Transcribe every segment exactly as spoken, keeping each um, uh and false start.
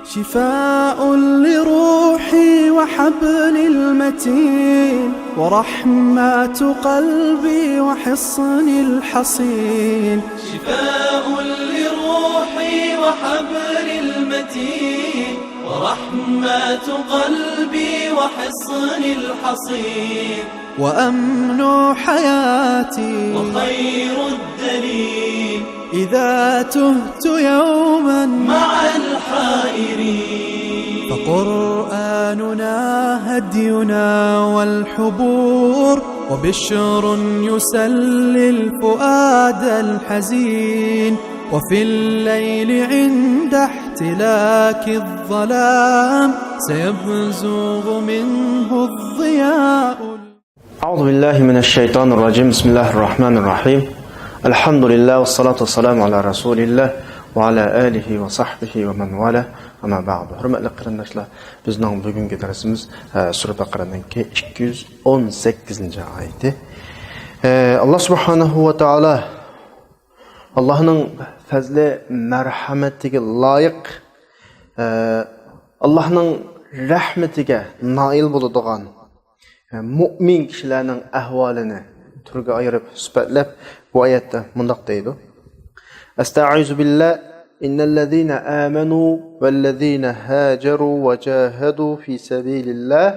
شفاء لروحي وحبل المتين، ورحمة قلبي وحصن الحصين. شفاء لروحي وحبل المتين، ورحمة قلبي وحصن الحصين. وأمن حياتي وخير الدليل، إذا تهت يوما مع الحائرين. فقرآننا هدينا والحبور، وبشر يسلي الفؤاد الحزين. وفي الليل عند احتلاك الظلام، سيبزغ منه الضياء. أعوذ بالله من الشيطان الرجيم. بسم الله الرحمن الرحيم. الحمد لله والصلاة والسلام على رسول الله وعلى آله وصحبه ومن والاه. أما بعد. ھۆرمەتلىك قېرىنداشلار، بىزنىڭ بۈگۈنكى دەرسىمىز، ئە، سۈرە بەقەرەنىڭكى ئىككى يۈز ئون سەككىزىنچى ئايىتى. ئە، ئاللا سۇبھانەھۇ ۋە تائالا ئاللانىڭ پەزلى مەرھەمىتىگە لايىق، ئە، ئاللانىڭ رەھمىتىگە نائىل بولىدىغان مۇئمىن كىشىلەرنىڭ ئەھۋالىنى تۈرگە ئايرىپ سۈپەتلەپ، بۇ ئايەتتە مۇنداق دەيدۇ: أستعيذ بالله، إن الذين آمنوا والذين هاجروا وجاهدوا في سبيل الله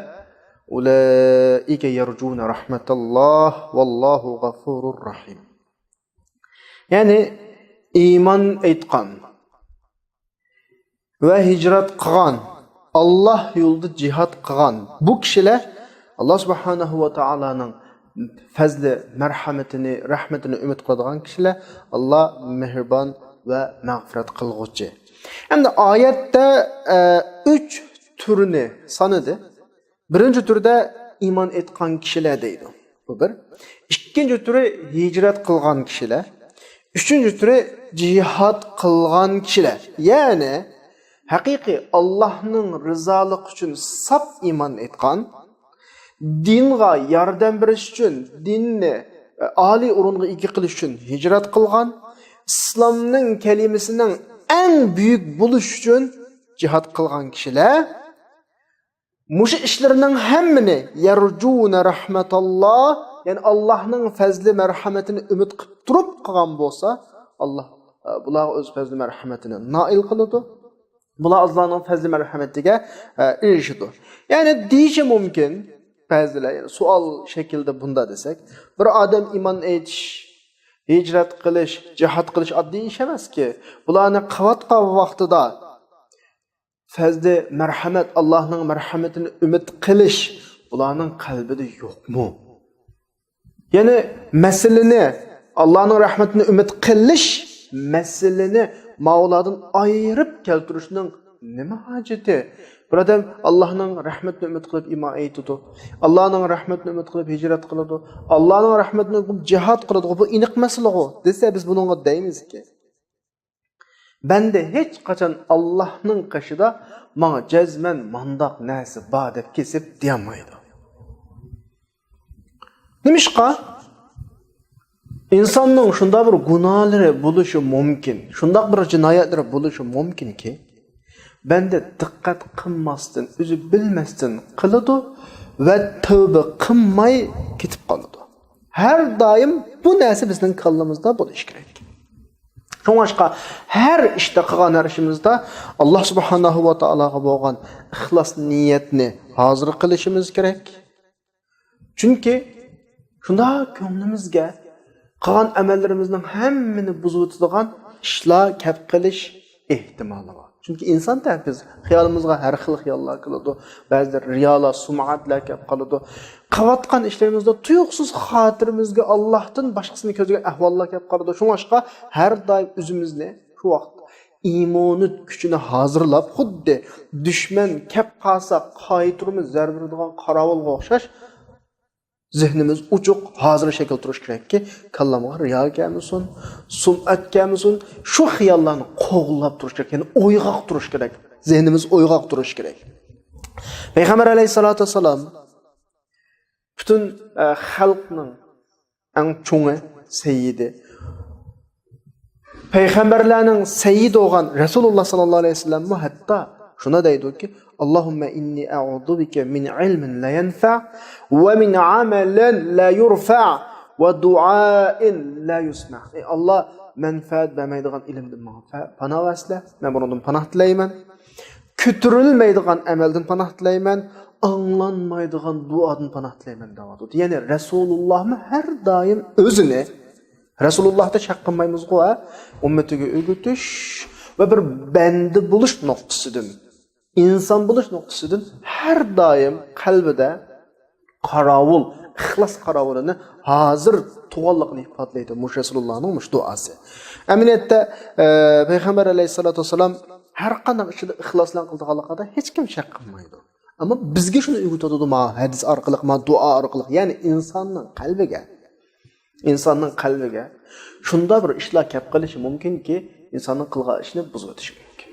أولئك يرجون رحمة الله والله غفور رحيم. يەنى ئىمان ئېيتقان ۋە ھىجرەت قىلغان، ئاللا يولىدا جىھاد قىلغان بۇ كىشىلەر ئاللا سۇبھانەھۇ ۋە تائالانىڭ پەزلى مەرھەمىتىنى، رەھمىتىنى ئۈمىد قىلىدىغان كىشىلەر، ئاللا مېھرىبان ۋە مەغپىرەت قىلغۇچى. ئەمدى ئايەتتە، ئە، ئۈچ تۈرنى سانىدى. بىرىنچى تۈردە ئىمان ئېيتقان كىشىلەر دەيدۇ. بۇ بىر. ئىككىنچى تۈرى ھىجرەت قىلغان كىشىلەر. ئۈچىنچى تۈرى جىھاد قىلغان كىشىلەر. يەنى ھەقىقىي ئاللاھنىڭ رىزالىقى ئۈچۈن ساپ ئىمان ئېيتقان، دىنغا ياردەم بېرىش ئۈچۈن، دىننى، ئە، ئالىي ئورۇنغا ئىگە قىلىش ئۈچۈن ھىجرەت قىلغان، ئىسلامنىڭ كەلىمىسىنىڭ ئەڭ بۈيۈك بولۇش ئۈچۈن جىھاد قىلغان كىشىلەر مۇشۇ ئىشلىرىنىڭ ھەممىنى يەرجۇنە رەھمەتاللا، يەنى ئاللاھنىڭ پەزلى مەرھەمىتىنى ئۈمىد قىلىپ تۇرۇپ قىلغان بولسا، ئاللا، ئە، بۇلارغا ئۆز پەزلى مەرھەمىتىنى نائىل قىلىدۇ. بۇلار ئاللانىڭ پەزلى مەرھەمىتىگە، ئە، ئېرىشىدۇ. يەنى دېيىشى مۇمكىن، بەزىلەر، يەنى سوئال شەكلىدە بۇنداق دېسەك، بىر ئادەم ئىمان ئېيتىش، ھىجرەت قىلىش، جىھاد قىلىش ئاددىي ئىش ئەمەسكى. بۇلارنى قىلىۋاتقان ۋاقتىدا پەزلى مەرھەمەت، ئاللاھنىڭ مەرھەمىتىنى ئۈمىد قىلىش بۇلارنىڭ قەلبىدە يوقمۇ؟ يەنى مەسىلىنى، ئاللاھنىڭ رەھمىتىنى ئۈمىد قىلىش مەسىلىنى ماۋۇلاردىن ئايرىپ كەلتۈرۈشنىڭ نېمە ھاجىتى؟ بىر ئادەم ئاللاھنىڭ رەھمىتىنى ئۈمىد قىلىپ ئىمان ئېيتىدۇ، ئاللاھنىڭ رەھمىتىنى ئۈمىد قىلىپ ھىجرەت قىلىدۇ، ئاللاھنىڭ رەھمىتىنى ئۈمىد قىلىپ جىھاد قىلىدىغۇ، بۇ ئېنىق مەسىلىغۇ دېسە، بىز بۇنىڭغا دەيمىزكى، بەندە ھېچقاچان ئاللاھنىڭ قېشىدا ماڭا جەزمەن مانداق نەرسە بار دەپ كېسىپ دېيەلمەيدۇ. نېمىشقا؟ ئىنساننىڭ شۇنداق بىر گۇناھلىرى بولۇشى مۇمكىن، شۇنداق بىر جىنايەتلىرى بولۇشى مۇمكىنكى، بەندە دىققەت قىلماستىن، ئۆزى بىلمەستىن قىلىدۇ ۋە تەۋبە قىلماي كېتىپ قالىدۇ. ھەر دائىم بۇ نەرسە بىزنىڭ كاللىمىزدا بولۇشى كېرەك. شۇڭلاشقا ھەر ئىشتا، قىلغان ھەر ئىشىمىزدا ئاللا سۇبھانەھۇ ۋە تائالاغا بولغان ئىخلاس نىيەتنى ھازىر قىلىشىمىز كېرەك. چۈنكى شۇنداق كۆڭلىمىزگە قىلغان ئەمەللىرىمىزنىڭ ھەممىنى بۇزۇۋېتىدىغان ئىشلار كەپ قېلىش ئېھتىمالى بار. چۈنكى ئىنسان تەن بىز خىيالىمىزغا ھەر خىل خىياللار كېلىدۇ. بەزىدە رىيالار، سۇمئەتلەر كەپ قالىدۇ. قىلىۋاتقان ئىشلىرىمىزدا تۇيۇقسىز خاتىرىمىزگە ئاللاھتىن باشقىسىنى كۆزلىگەن ئەھۋاللار كەپ قالىدۇ. شۇڭلاشقا ھەر دائىم ئۆزىمىزنى شۇ ۋاقىت ئىمانىت كۈچىنى ھازىرلاپ، خۇددى دۈشمەن كەپ قالسا قايتۇرما زەربە بېرىدىغان قاراۋۇلغا ئوخشاش، زېھنىمىز ئوچۇق، ھازىر شەكىل تۇرۇش كېرەككى، كاللامغا رىيا كەلمىسۇن، سۇمئەت كەلمىسۇن، شۇ خىياللارنى قوغلاپ تۇرۇش كېرەك، يەنى ئويغاق تۇرۇش كېرەك، زېھنىمىز ئويغاق تۇرۇش كېرەك. پەيغەمبەر ئەلەيھىسسالاتۇ ۋەسسالام پۈتۈن، ئە، خەلقنىڭ ئەڭ چوڭى، سەييىدى. پەيغەمبەرلەرنىڭ سەييىدى بولغان رەسۇلۇللا ساللاللاھۇ ئەلەيھى ۋەسەللەممۇ ھەتتا شۇنى دەيدۇكى، «اللهم إني أعوذ بك من علم لا ينفع ومن عمل لا يرفع ودعاء لا يسمع.» ئەي ئاللا، مەنپەئەت بەرمەيدىغان ئىلىمدىن ماڭا پە-، پاناھ بەرسىلە، مەن بۇنىڭدىن پاناھ تىلەيمەن. كۆتۈرۈلمەيدىغان ئەمەلدىن پاناھ تىلەيمەن، ئاڭلانمايدىغان دۇئادىن پاناھ تىلەيمەن دەۋاتىدۇ. يەنى رەسۇلۇللاھمۇ ھەر دائىم ئۆزىنى، رەسۇلۇللاھتا شەك قىلمايمىزغۇ، ھە؟ ئۈممىتىگە ئۆگىتىش ۋە بىر بەندە بولۇش نۇقتىسىدىن، ئىنسان بولۇش نۇقتىسىدىن ھەر دائىم قەلبىدە قاراۋۇل، ئىخلاس قاراۋۇلىنى ھازىر تۇرغانلىقىنى ئىپادىلەيدۇ مۇشۇ رەسۇلۇللاھنىڭ مۇشۇ دۇئاسى. ئەمەلىيەتتە، ئە، پەيغەمبەر ئەلەيھىسسالاتۇ ۋەسسالام ھەر قانداق ئىشنى ئىخلاس بىلەن قىلىدىغانلىقىدا ھېچكىم شەك قىلمايدۇ. ئەمما بىزگە شۇنى ئۆگىتىۋاتىدۇ، مانا ھەدىس ئارقىلىق، مانا دۇئا ئارقىلىق، يەنى ئىنساننىڭ قەلبىگە، ئىنساننىڭ قەلبىگە شۇنداق بىر ئىشلار كەپ قېلىشى مۇمكىنكى، ئىنساننىڭ قىلغان ئىشىنى بۇزۇۋېتىشى مۇمكىن.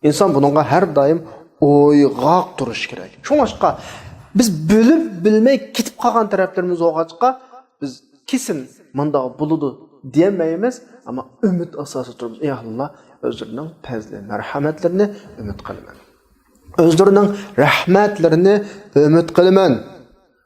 ئىنسان بۇنىڭغا ھەر دائىم ئويغاق تۇرۇشى كېرەك. شۇڭلاشقا بىز بىلىپ بىلمەي كېتىپ قالغان تەرەپلىرىمىز بولغاچقا، بىز كېسىن مۇنداق بولىدۇ دېيەلمەيمىز، ئەمما ئۈمىد ئاساسىدا تۇرىمىز. ئى ئاللا، ئۆزلىرىنىڭ پەزلى مەرھەمەتلىرىنى ئۈمىد قىلىمەن. ئۆزلىرىنىڭ رەھمەتلىرىنى ئۈمىد قىلىمەن.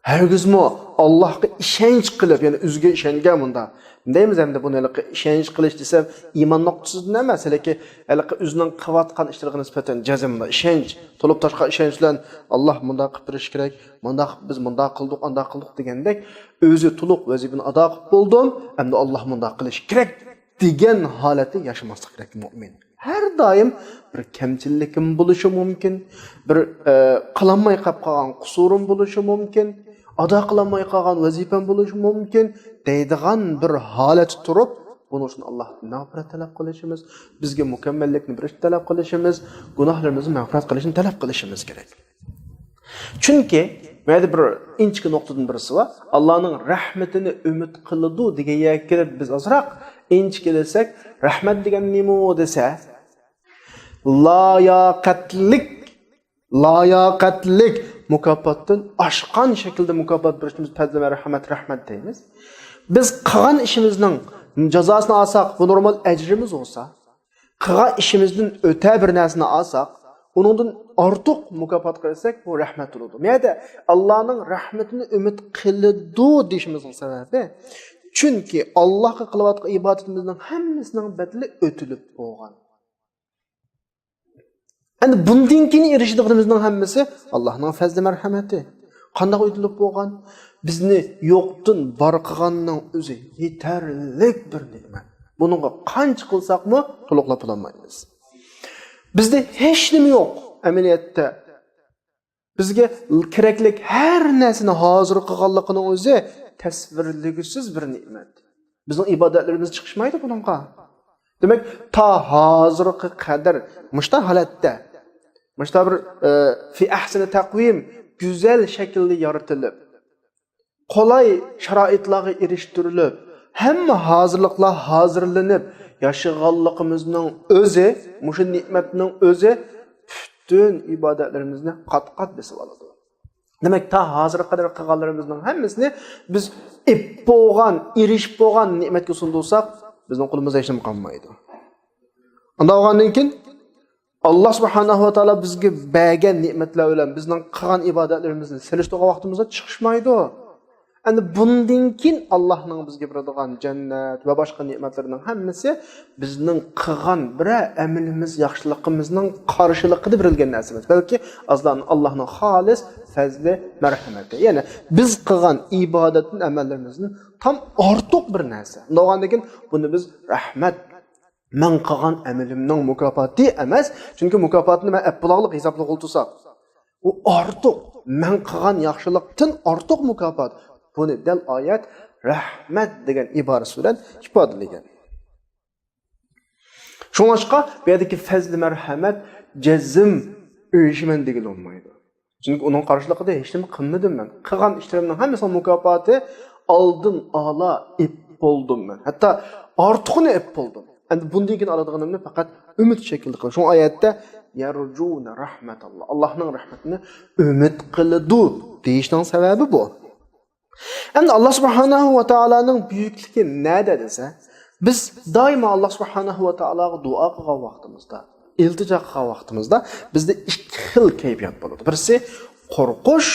ھەرگىزمۇ ئاللاھقا ئىشەنچ قىلىپ، يەنى ئۆزىگە ئىشەنگەن مۇنداق دەيمىز ئەمدى بۇنى، ھېلىقى ئىشەنچ قىلىش دېسەم، ئىمان نۇقتىسىدىن ئەمەس، ھېلىقى، ھېلىقى ئۆزىنىڭ قىلىۋاتقان ئىشلىرىغا نىسبەتەن جەزم، مۇنداق ئىشەنچ، تولۇپ تاشقان ئىشەنچ بىلەن، «ئاللاھ مۇنداق قىلىپ بېرىشى كېرەك، مۇنداق، بىز مۇنداق قىلدۇق، ئانداق قىلدۇق» دېگەندەك، ئۆزى تولۇق ۋەزىپىنى ئادا قىلىپ بولدۇم، ئەمدى ئاللاھ مۇنداق قىلىشى كېرەك دېگەن ھالەتتە ياشىماسلىق كېرەك مۇئمىن. ھەر دائىم بىر كەمچىللىكىم بولۇشى مۇمكىن، بىر، ئە، قىلالماي قاپ قالغان قۇسۇرۇم بولۇشى مۇمكىن، ئادا قىلالماي قالغان ۋەزىپەم بولۇشى مۇمكىن دەيدىغان بىر ھالەتتە تۇرۇپ، بۇنىڭ ئۈچۈن ئاللاھتىن مەغپىرەت تەلەپ قىلىشىمىز، بىزگە مۇكەممەللىكنى بېرىشنى تەلەپ قىلىشىمىز، گۇناھلىرىمىزنى مەغپىرەت قىلىشنى تەلەپ قىلىشىمىز كېرەك. چۈنكى، مەيلى بىر ئىنچىكە نۇقتىدىن بىرسى بار، ئاللانىڭ رەھمىتىنى ئۈمىد قىلىدۇ دېگەن يەرگە كېلىپ بىز ئازراق ئىنچىكىلىسەك، رەھمەت دېگەن نېمە دېسە، لاياقەتلىك، لاياقەتلىك مۇكاپاتتىن ئاشقان شەكىلدە مۇكاپات بېرىشنى بىز پەزلى مەرھەمەت، رەھمەت دەيمىز. بىز قىلغان ئىشىمىزنىڭ جازاسىنى ئالساق، بۇ نورمال ئەجرىمىز بولسا، قىلغان ئىشىمىزدىن ئۆتە بىر نەرسىنى ئالساق، ئۇنىڭدىن ئارتۇق مۇكاپات قىلساق، بۇ رەھمەت بولىدۇ. بۇ يەردە ئاللانىڭ رەھمىتىنى ئۈمىد قىلىدۇ دېيىشىمىزنىڭ سەۋەبى، چۈنكى ئاللاغا قىلىۋاتقان ئىبادىتىمىزنىڭ ھەممىسىنىڭ بەدىلى ئۆتۈلۈپ بولغان. ئەمدى بۇندىن كېيىن ئېرىشىدىغىنىمىزنىڭ ھەممىسى ئاللاھنىڭ پەزلى مەرھەمىتى. قانداق ئۆتۈلۈپ بولغان؟ بىزنى يوقتىن بار قىلغاننىڭ ئۆزى يېتەرلىك بىر نېمەت. بۇنىڭغا قانچە قىلساقمۇ تولۇقلاپ بولالمايمىز. بىزدە ھېچنېمە يوق ئەمەلىيەتتە. بىزگە كېرەكلىك ھەر نەرسىنى ھازىر قىلغانلىقىنىڭ ئۆزى تەسۋىرلىگۈسىز بىر نېمەت. بىزنىڭ ئىبادەتلىرىمىز چىقىشمايدۇ بۇنىڭغا. دېمەك، تا ھازىرغا قەدەر مۇشتا ھالەتتە، مۇشتا بىر، ئە، في أحسن تقويم، گۈزەل شەكىلدە يارىتىلىپ، قولاي شارائىتلارغا ئېرىشتۈرۈلۈپ، ھەممە ھازىرلىقلار ھازىرلىنىپ ياشىغانلىقىمىزنىڭ ئۆزى، مۇشۇ نېمەتنىڭ ئۆزى پۈتۈن ئىبادەتلىرىمىزنى قات-قات بېسىۋالىدۇ. دېمەك، تا ھازىرغا قەدەر قىلغانلىرىمىزنىڭ ھەممىسىنى بىز ئېپ بولغان، ئېرىشىپ بولغان نېمەتكە سۇندۇرساق، بىزنىڭ قولىمىزدا ھېچنېمە قالمايدۇ. ئۇنداق بولغاندىن كېيىن، ئاللا سۇبھانەھۇ ۋە تائالا بىزگە بەرگەن نېمەتلەر بىلەن بىزنىڭ قىلغان ئىبادەتلىرىمىزنى سېلىشتۇرغان ۋاقتىمىزدا چىقىشمايدۇ. ئەمدى بۇندىن كېيىن ئاللانىڭ بىزگە بېرىدىغان جەننەت ۋە باشقا نېمەتلىرىنىڭ ھەممىسى بىزنىڭ قىلغان بىرەر ئەمىلىمىز، ياخشىلىقىمىزنىڭ قارشىلىقىدا بېرىلگەن نەرسە ئەمەس، بەلكى ئازلارنىڭ ئاللانىڭ خالىس پەزلى، مەرھەمىتى. يەنى بىز قىلغان ئىبادەتتىن، ئەمەللىرىمىزدىن تام ئارتۇق بىر نەرسە. ئۇنداق بولغاندىن كېيىن بۇنى بىز رەھمەت، مەن قىلغان ئەمىلىمنىڭ مۇكاپاتى ئەمەس، چۈنكى مۇكاپاتنى مەن ئەپ بولاغلىق ھېسابلىغىلى تۇرساق، ئۇ ئارتۇق، مەن قىلغان ياخشىلىقتىن ئارتۇق مۇكاپات. بۇنى دەل ئايەت رەھمەت دېگەن ئىبارىسى بىلەن ئىپادىلىگەن. شۇڭلاشقا بۇ يەردىكى پەزلى مەرھەمەت جەزم ئېرىشىمەن دېگىلى بولمايدۇ. چۈنكى ئۇنىڭ قارشىلىقىدا ھېچنېمە قىلمىدىم مەن. قىلغان ئىشلىرىمنىڭ ھەممىسىنىڭ مۇكاپاتى ئالدىن ئالا ئېپ بولدۇم مەن. ھەتتا ئارتۇقىنى ئېپ بولدۇم. ئەمدى بۇندىن كېيىن ئالىدىغىنىمنى پەقەت ئۈمىد شەكلىدە قىل. شۇڭا ئايەتتە يەرجۇنە رەھمەتاللا، ئاللانىڭ رەھمىتىنى ئۈمىد قىلىدۇ دېيىشنىڭ سەۋەبى بۇ. ئەمدى ئاللا سۇبھانەھۇ ۋە تائالانىڭ بۈيۈكلۈكى نەدە دېسە، بىز دائىما ئاللا سۇبھانەھۇ ۋە تائالاغا دۇئا قىلغان ۋاقتىمىزدا، ئىلتىجا قىلغان ۋاقتىمىزدا بىزدە ئىككى خىل كەيپىيات بولىدۇ. بىرسى قورقۇش،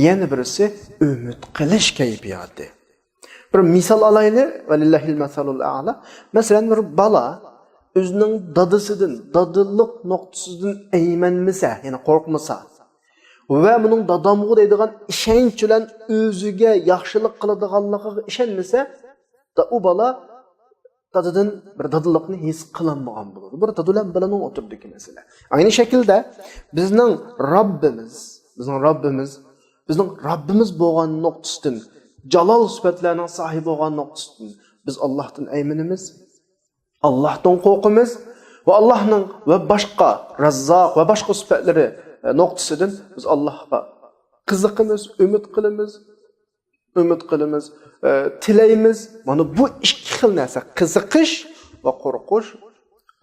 يەنە بىرسى ئۈمىد قىلىش كەيپىياتى. بىر مىسال ئالايلى، ۋەلىللاھىل مەسەلۇل ئەئلا. مەسىلەن، بىر بالا ئۆزىنىڭ دادىسىدىن، دادىلىق نۇقتىسىدىن ئەيمەنمىسە، يەنى قورقمىسا، ۋە بۇنىڭ دادامغۇ دەيدىغان ئىشەنچ بىلەن ئۆزىگە ياخشىلىق قىلىدىغانلىقىغا ئىشەنمىسە، دا-، ئۇ بالا دادىدىن بىر دادىلىقنى ھېس قىلالمىغان بولىدۇ. بىر دادا بىلەن بالىنىڭ ئوتتۇرىدىكى مەسىلە. ئاينى شەكىلدە بىزنىڭ رەببىمىز، بىزنىڭ رەببىمىز، بىزنىڭ رەببىمىز بولغان نۇقتىسىدىن، جالال سۈپەتلەرنىڭ ساھىبى بولغان نۇقتىسىدىن بىز ئاللاھتىن ئەيمىنىمىز، ئاللاھتىن قورقىمىز ۋە ئاللاھنىڭ ۋە باشقا رەززاق ۋە باشقا سۈپەتلىرى، ئە، نۇقتىسىدىن بىز ئاللاھقا قىزىقىمىز، ئۈمىد قىلىمىز، ئۈمىد قىلىمىز، ئە، تىلەيمىز. مانا بۇ ئىككى خىل نەرسە، قىزىقىش ۋە قورقۇش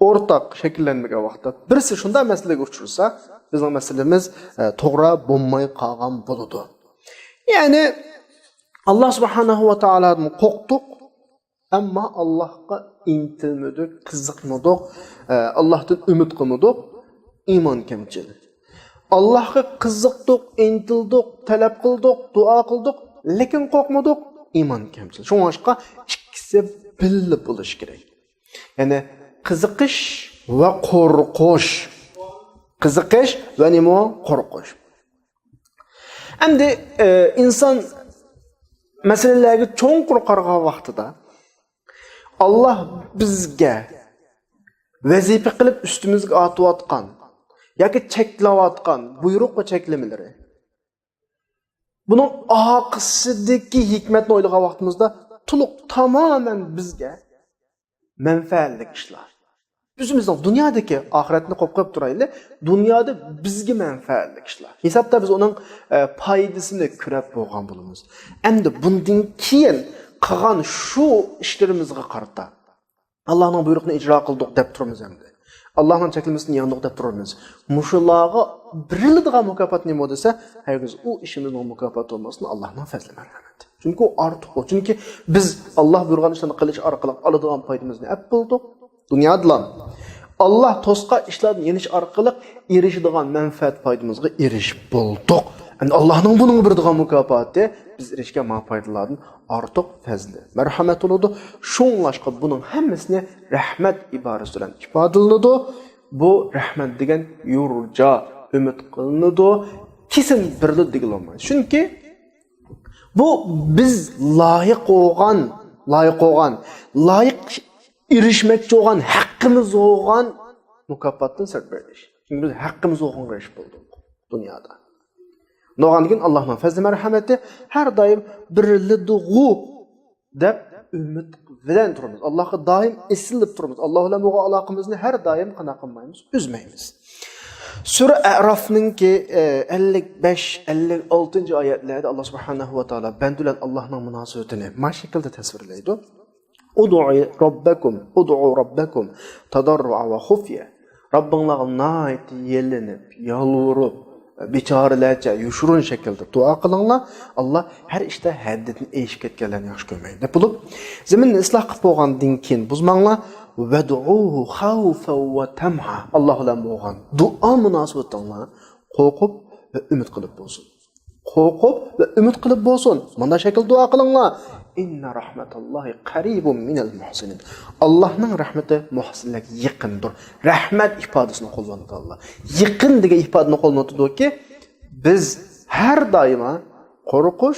ئورتاق شەكىللەنمىگەن ۋاقىتتا بىرسى شۇنداق مەسىلىگە ئۇچرىسا، بىزنىڭ مەسىلىمىز، ئە، توغرا بولماي قالغان بولىدۇ. يەنى، ئاللا سۇبھانەھۇ ۋە تائالادىن قورقتۇق، ئەمما ئاللاھقا ئىنتىلمىدۇق، قىزىقمىدۇق، ئە، ئاللاھتىن ئۈمىد قىلمىدۇق، ئىمان كەمچىل. ئاللاھقا قىزىقتۇق، ئىنتىلدۇق، تەلەپ قىلدۇق، دۇئا قىلدۇق، لېكىن قورقمىدۇق، ئىمان كەمچىل. شۇڭلاشقا ئىككىسى بىللە بولۇشى كېرەك. يەنى قىزىقىش ۋە قورقۇش. قىزىقىش ۋە نېمە؟ قورقۇش. ئەمدى، ئە، ئىنسان مەسىلىلەرگە چوڭقۇر قارىغان ۋاقتىدا، ئاللا بىزگە ۋەزىپە قىلىپ ئۈستىمىزگە ئارتىۋاتقان ياكى چەكلەۋاتقان بۇيرۇق ۋە چەكلىمىلىرى، بۇنىڭ ئارقىسىدىكى ھېكمەتنى ئويلىغان ۋاقتىمىزدا، تولۇق تامامەن بىزگە مەنپەئەتلىك ئىشلار. ئۆزىمىزنىڭ دۇنيادىكى، ئاخىرەتنى قويۇپ قويۇپ تۇرايلى، دۇنيادا بىزگە مەنپەئەتلىك ئىشلار. ھېسابتا بىز ئۇنىڭ، ئە، پايدىسىنى كۆرەپ بولغان بولىمىز. ئەمدى بۇندىن كېيىن قىلغان شۇ ئىشلىرىمىزغا قارىتا، ئاللانىڭ بۇيرۇقىنى ئىجرا قىلدۇق دەپ تۇرىمىز ئەمدى. ئاللانىڭ چەكلىمىسىنى ياندۇق دەپ تۇرىمىز. مۇشۇلارغا بېرىلىدىغان مۇكاپات نېمە دېسە، ھەرگىز ئۇ ئىشىمىزنىڭ مۇكاپاتى بولماستىن، ئاللانىڭ پەزلى مەرھەمىتى. چۈنكى ئۇ ئارتۇق ئۇ. چۈنكى بىز ئاللا بۇيرۇغان ئىشلارنى قىلىش ئارقىلىق ئالىدىغان پايدىمىزنى ئەپ بولدۇق. دۇنيادىلا ئاللا توسقان ئىشلاردىن يېنىش ئارقىلىق ئېرىشىدىغان مەنپەئەت پايدىمىزغا ئېرىشىپ بولدۇق. ئەمدى ئاللانىڭ بۇنىڭغا بېرىدىغان مۇكاپاتى بىز ئېرىشكەن مانا پايدىلاردىن ئارتۇق پەزلى، مەرھەمەت بولىدۇ. شۇڭلاشقا بۇنىڭ ھەممىسىنى رەھمەت ئىبارىسى بىلەن ئىپادىلىنىدۇ. بۇ رەھمەت دېگەن يۇرجا، ئۈمىد قىلىنىدۇ. كېسىن بېرىلىدۇ دېگىلى بولمايدۇ. چۈنكى بۇ بىز لايىق بولغان، لايىق بولغان، لايىق ئېرىشمەكچى بولغان، ھەققىمىز بولغان مۇكاپاتتىن سىرت بىر ئىش. چۈنكى بىز ھەققىمىز بولغانغا ئېرىشىپ بولدۇق دۇنيادا. بولغاندىن كېيىن ئاللانىڭ پەزلى مەرھەمىتى ھەر دائىم بېرىلىدىغۇ دەپ ئۈمىد بىلەن تۇرىمىز. ئاللاغا دائىم ئېسىلىپ تۇرىمىز. ئاللا بىلەن بولغان ئالاقىمىزنى ھەر دائىم قانداق قىلمايمىز؟ ئۈزمەيمىز. سۈرە ئەرافنىڭكى، ئە، ئەللىك بەش، ئەللىك ئالتىنچى ئايەتلەردە ئاللا سۇبھانەھۇ ۋە تائالا بەندە بىلەن ئاللانىڭ مۇناسىۋىتىنى مانا شەكىلدە تەسۋىرلەيدۇ. ئۇدۇئۇ رەببەكۇم، ئۇدۇئۇ رەببەكۇم تەدەررۇئەن ۋە خۇفيە. رەببىڭلارغا ناھايىتى يېلىنىپ، يالۋۇرۇپ، بىچارىلەرچە يوشۇرۇن شەكىلدە دۇئا قىلىڭلار. ئاللا ھەر ئىشتا ھەددىدىن ئېشىپ كەتكەنلەرنى ياخشى كۆرمەيدۇ، دەپ بولۇپ، زېمىننى ئىسلاھ قىلىپ بولغاندىن كېيىن بۇزماڭلار. ۋەدئۇھۇ خەۋفەن ۋە تەمئا. ئاللا بىلەن بولغان دۇئا مۇناسىۋىتىڭلار قورقۇپ ۋە ئۈمىد قىلىپ بولسۇن. قورقۇپ ۋە ئۈمىد قىلىپ بولسۇن. مۇنداق شەكىلدە دۇئا قىلىڭلار. ئىننە رەھمەتاللاھى قەرىبۇن مىنەل مۇھسىنىن. ئاللانىڭ رەھمىتى مۇھسىنلەرگە يېقىندۇر. رەھمەت ئىپادىسىنى قوللىنىدۇ ئاللا. يېقىن دېگەن ئىپادىنى قوللىنىۋاتىدۇكى، بىز ھەر دائىما قورقۇش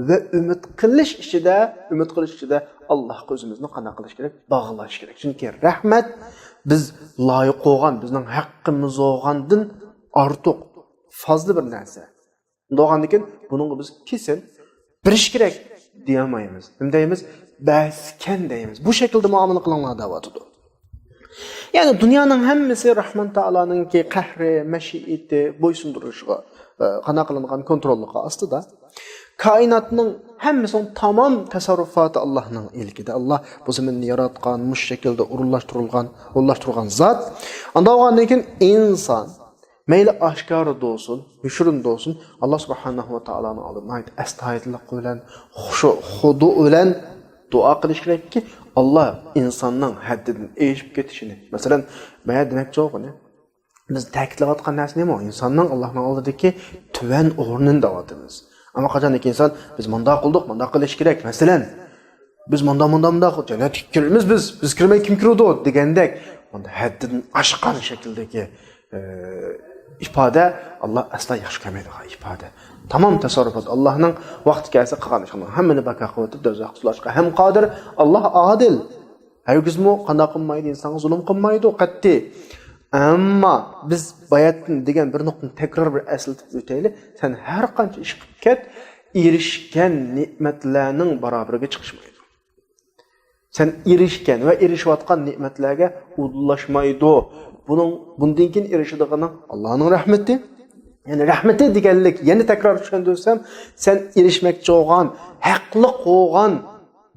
ۋە ئۈمىد قىلىش ئىچىدە، ئۈمىد قىلىش ئىچىدە ئاللاغا ئۆزىمىزنى قانداق قىلىش كېرەك؟ باغلاش كېرەك. چۈنكى رەھمەت بىز لايىق بولغان، بىزنىڭ ھەققىمىز بولغاندىن ئارتۇق، پەزلى بىر نەرسە. بولغاندىكىن بۇنىڭغا بىز كېسىن بېرىش كېرەك دېيەلمەيمىز. نېمە دەيمىز؟ بەسكەن دەيمىز. بۇ شەكىلدە مۇئامىلە قىلىڭلار دەۋاتىدۇ. يەنى دۇنيانىڭ ھەممىسى رەھمان تائالانىڭكى قەھرى، مەشىئىتى، بويسۇندۇرۇشىغا، ئە، قانا قىلىنغان كونتروللۇقى ئاستىدا. كائىناتنىڭ ھەممىسىنىڭ تامام تەسەررۇپاتى ئاللانىڭ ئىلكىدە. ئاللا بۇ زېمىننى ياراتقان، مۇشۇ شەكىلدە ئورۇنلاشتۇرۇلغان، ئورۇنلاشتۇرغان زات. ئاندىن بولغاندىن كېيىن ئىنسان مەيلى ئاشكارا بولسۇن، يوشۇرۇن بولسۇن، ئاللا سۇبھانەھۇ ۋە تائالانىڭ ئالدىدا ناھايىتى ئەستايىدىللىق بىلەن، خۇشۇ، خۇدۇ بىلەن دۇئا قىلىش كېرەككى، ئاللا ئىنساننىڭ ھەددىدىن ئېشىپ كېتىشىنى، مەسىلەن، بايا دېمەكچى بولغىنى، بىز تەكىتلەۋاتقان نەرسە نېمە؟ ئىنساننىڭ ئاللانىڭ ئالدىدىكى تۆۋەن ئورنىنى دەۋاتىمىز. ئەمما قاچانكى ئىنسان، بىز مۇنداق قىلدۇق، مۇنداق قىلىش كېرەك، مەسىلەن، بىز مۇنداق، مۇنداق، مۇنداق، جەننەتكە كىرىمىز بىز، بىز كىرمەي كىم كىرىدۇ دېگەندەك، مۇنداق ھەددىدىن ئاشقان شەكىلدىكى، ئى، ئىپادە، ئاللا ئەسلا ياخشى كۆرمەيدىغان ئىپادە. تامام تەسەررۇپات ئاللانىڭ، ۋاقتى كەلسە قىلغان ئىشىنىڭ ھەممىنى بىكار قىلىۋېتىپ، دوزاخقا سولاشقا ھەم قادىر. ئاللا ئادىل. ھەرگىزمۇ قانداق قىلمايدۇ، ئىنسانغا زۇلۇم قىلمايدۇ، قەتئىي. ئەمما بىز باياتىن دېگەن بىر نۇقتىنى تەكرار بىر ئەسلىتىپ ئۆتەيلى. سەن ھەر قانچە ئىش قىلىپ كەت، ئېرىشكەن نېمەتلەرنىڭ بارابىرىگە چىقىشمايدۇ. سەن ئېرىشكەن ۋە ئېرىشىۋاتقان نېمەتلەرگە ئۇدۇللاشمايدۇ. بۇنىڭ، بۇندىن كېيىن ئېرىشىدىغىنىڭ ئاللانىڭ رەھمىتى. يەنى رەھمىتى دېگەنلىك، يەنە تەكرار چۈشەندۈرسەم، سەن ئېرىشمەكچى بولغان، ھەقلىق بولغان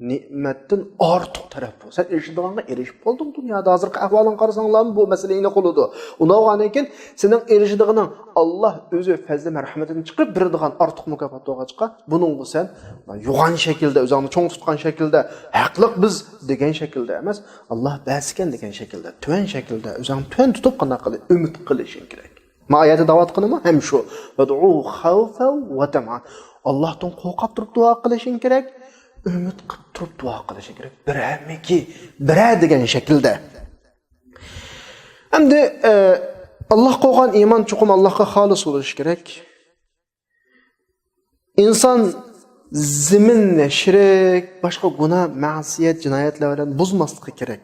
نېمەتتىن ئارتۇق تەرەپ بۇ. سەن ئېرىشىدىغانغا ئېرىشىپ بولدۇڭ دۇنيادا. ھازىرقى ئەھۋالىڭغا قارىساڭلارمۇ بۇ مەسىلە ئېنىق بولىدۇ. ئۇنداق بولغاندىن كېيىن سېنىڭ ئېرىشىدىغىنىڭ ئاللا ئۆزى پەزلى مەرھەمىتىدىن چىقىرىپ بېرىدىغان ئارتۇق مۇكاپات بولغاچقا، بۇنىڭغا سەن يوغان شەكىلدە، ئۆزۈڭنى چوڭ تۇتقان شەكىلدە، ھەقلىق بىز دېگەن شەكىلدە ئەمەس، ئاللا بەرسىكەن دېگەن شەكىلدە، تۆۋەن شەكىلدە، ئۆزۈڭنى تۆۋەن تۇتۇپ قانداق قىلىش، ئۈمىد قىلىشىڭ كېرەك. ما ئايەتتە دەۋاتقىنىمۇ ھەم شۇ. ۋەدئۇ خەۋفەن ۋە تەمەئەن. ئاللاھتىن قورقۇپ تۇرۇپ دۇئا قىلىشىڭ كېرەك، ئۈمىد قىلىپ تۇرۇپ دۇئا قىلىشىڭ كېرەك. بىرەرمىكى، بىرەر دېگەن شەكىلدە. ئەمدى، ئە، ئاللاھقا بولغان ئىمان چوقۇم ئاللاھقا خالىس بولۇشى كېرەك. ئىنسان زېمىننى شىرك، باشقا گۇناھ، مەسىيەت، جىنايەتلەر بىلەن بۇزماسلىقى كېرەك.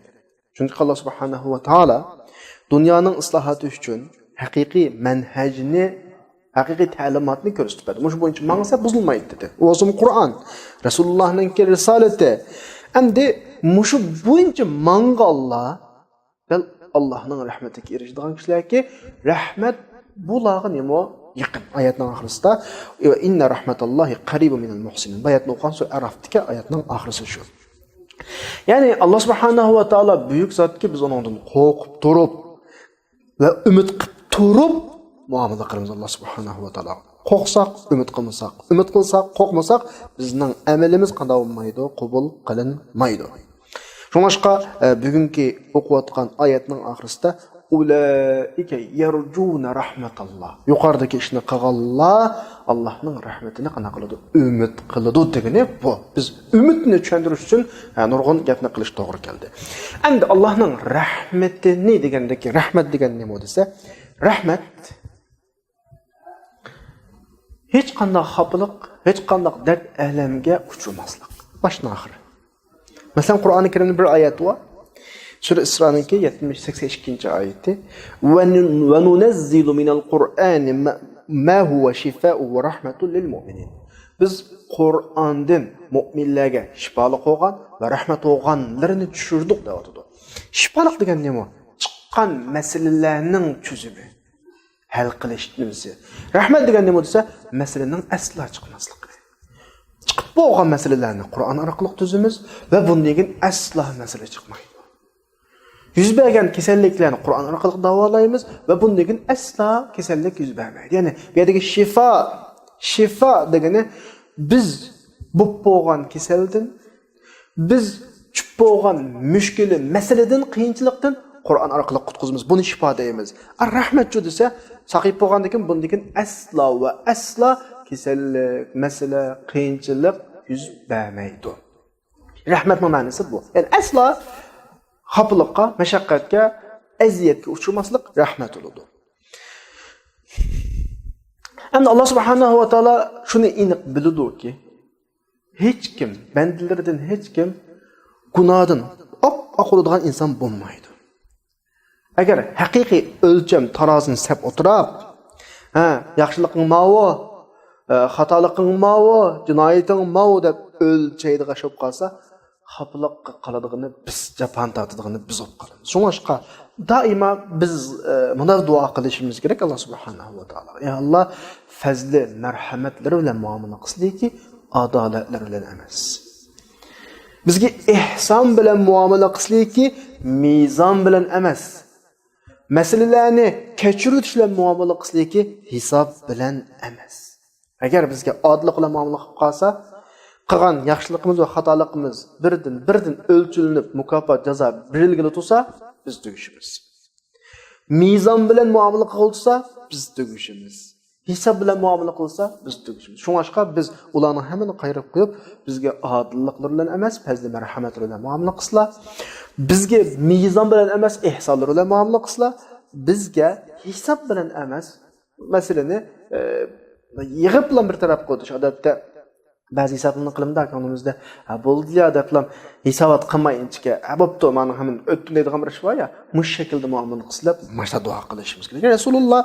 چۈنكى ئاللا سۇبھانەھۇ ۋە تائالا دۇنيانىڭ ئىسلاھاتى ئۈچۈن ھەقىقىي مەنھەجنى، ھەقىقىي تەلىماتنى كۆرسىتىپ بەردى. مۇشۇ بويىچە ماڭسا بۇزۇلمايدۇ دېدى. ئۇ بولسىمۇ قۇرئان، رەسۇلۇللاھنىڭكى رىسالىتى. ئەمدى مۇشۇ بويىچە ماڭغانلار دەل ئاللاھنىڭ رەھمىتىگە ئېرىشىدىغان كىشىلەركى رەھمەت بۇلارغا نېمە يېقىن. ئايەتنىڭ ئاخىرىسىدا، ۋە ئىننە رەھمەتاللاھى قەرىبۇ مىنەل مۇھسىنىن. بۇ ئايەتنى ئوقۇغان سۈرە ئەرافتىكى ئايەتنىڭ ئاخىرىسى شۇ. يەنى ئاللا سۇبھانەھۇ ۋە تائالا بۈيۈك زاتكى، بىز ئۇنىڭدىن قورقۇپ تۇرۇپ ۋە ئۈمىد قىلىپ تۇرۇپ مۇئامىلە قىلىمىز ئاللا سۇبھانەھۇ ۋە تائالاغا. قورقساق، ئۈمىد قىلمىساق، ئۈمىد قىلساق، قورقمىساق، بىزنىڭ ئەمىلىمىز قانداق بولمايدۇ، قوبۇل قىلىنمايدۇ. شۇڭلاشقا، ئە، بۈگۈنكى ئوقۇۋاتقان ئايەتنىڭ ئاخىرىسىدا، ئۇلائىكە يەرجۇنە رەھمەتاللا. يۇقىرىدىكى ئىشنى قىلغانلار ئاللاھنىڭ رەھمىتىنى قانداق قىلىدۇ؟ ئۈمىد قىلىدۇ دېگىنى بۇ. بىز ئۈمىدنى چۈشەندۈرۈش ئۈچۈن، ھە، نۇرغۇن گەپنى قىلىش توغرا كەلدى. ئەمدى ئاللاھنىڭ رەھمىتىنى دېگەندىكى، رەھمەت دېگەن نېمە دېسە، رەھمەت ھېچقانداق خاپىلىق، ھېچقانداق دەرد ئەلەمگە ئۇچرىماسلىق. باشتىن ئاخىر. مەسىلەن، قۇرئانى كەرىمدە بىر ئايەت بار. سۈرە ئىسرانىڭكى يەتمىش، سەكسەن ئىككىنچى ئايىتى. ۋە نۇ-، ۋە نۇنەززىلۇ مىنەل قۇرئانى مە، مە ھۇۋە شىفائۇ ۋە رەھمەتۇ لىل مۇئمىنىن. بىز قۇرئاندىن مۇئمىنلەرگە شىپالىق بولغان ۋە رەھمەت بولغانلىرىنى چۈشۈردۇق دەۋاتىدۇ. شىپالىق دېگەن نېمە؟ چىققان مەسىلىلەرنىڭ چۆزۈمى. ھەل قىلىش نېمىسى. رەھمەت دېگەن نېمە دېسە، مەسىلىنىڭ ئەسلا چىقماسلىقى. چىقىپ بولغان مەسىلىلەرنى قۇرئان ئارقىلىق تۈزىمىز ۋە بۇندىن كېيىن ئەسلا مەسىلە چىقمايدۇ. يۈز بەرگەن كېسەللىكلەرنى قۇرئان ئارقىلىق داۋالايمىز ۋە بۇندىن كېيىن ئەسلا كېسەللىك يۈز بەرمەيدۇ. يەنى بۇ يەردىكى شىفا، شىفا دېگىنى بىز بوپ بولغان كېسەلدىن، بىز چۈشۈپ بولغان مۈشكۈلى، مەسىلىدىن، قىيىنچىلىقتىن قۇرئان ئارقىلىق قۇتقۇزىمىز. بۇنى شىپا دەيمىز. ئا، رەھمەتچۇ دېسە، ساقىيىپ بولغاندىن كېيىن بۇندىن كېيىن ئەسلا ۋە ئەسلا كېسەللىك، مەسىلە، قىيىنچىلىق يۈز بەرمەيدۇ. رەھمەتنىڭ مەنىسى بۇ. يەنى ئەسلا خاپىلىققا، مەشەققەتكە، ئەزىيەتكە ئۇچرىماسلىق رەھمەت بولىدۇ. ئەمدى ئاللا سۇبھانەھۇ ۋە تائالا شۇنى ئېنىق بىلىدۇكى، ھېچكىم، بەندىلىرىدىن ھېچكىم گۇناھدىن ئاپئاق بولىدىغان ئىنسان بولمايدۇ. ئەگەر ھەقىقىي ئۆلچەم تارازىنى سەپ ئولتۇراپ، ھە، ياخشىلىقىڭ ماۋۇ، ئە، خاتالىقىڭ ماۋۇ، جىنايىتىڭ ماۋۇ دەپ ئۆلچەيدىغان ئىش بولۇپ قالسا، خاپىلىققا قالىدىغىنى بىز، جاپانى تارتىدىغىنى بىز بولۇپ قالىمىز. شۇڭلاشقا دائىما بىز، ئە، مۇنداق دۇئا قىلىشىمىز كېرەك ئاللا سۇبھانەھۇ ۋە تائالاغا. يا ئاللا، پەزلى مەرھەمەتلىرى بىلەن مۇئامىلە قىلسىلىكى، ئادالەتلىرى بىلەن ئەمەس. بىزگە ئېھسان بىلەن مۇئامىلە قىلسىلىكى، مىزان بىلەن ئەمەس. مەسىلىلەرنى كەچۈرۈۋېتىش بىلەن مۇئامىلە قىلسىلىكى، ھېساب بىلەن ئەمەس. ئەگەر بىزگە ئادىللىق بىلەن مۇئامىلە قىلىپ قالسا، قىلغان ياخشىلىقىمىز ۋە خاتالىقىمىز بىردىن، بىردىن ئۆلچىلىنىپ، مۇكاپات، جازا بېرىلگىلى تۇرسا، بىز تۈگىشىمىز. مىزان بىلەن مۇئامىلە قىلغىلى تۇرسا، بىز تۈگىشىمىز. ھېساب بىلەن مۇئامىلە قىلسا، بىز تۈگىشىمىز. شۇڭلاشقا بىز ئۇلارنىڭ ھەممىنى قايرىپ قويۇپ، بىزگە ئادىللىقلىرى بىلەن ئەمەس، پەزلى مەرھەمەتلىرى بىلەن مۇئامىلە قىلسىلا، بىزگە مىزان بىلەن ئەمەس، ئېھسانلىرى بىلەن مۇئامىلە قىلسىلا، بىزگە ھېساب بىلەن ئەمەس، مەسىلىنى، ئە، يىغىپلا بىر تەرەپ قىلىۋېتىش. ئادەتتە بەزى ھېسابلارنى قىلىمدا كۆڭلىمىزدە، «ھە، بولدىلا» دەپلا ھېسابات قىلماي ئىنچىكە، «ھە، بوپتۇ، مانا ھەممىنى ئۆتتۈم» دەيدىغان بىر ئىش بار يا، مۇشۇ شەكىلدە مۇئامىلە قىلسىلا دەپ ماشۇنداق دۇئا قىلىشىمىز كېرەك. رەسۇلۇللا،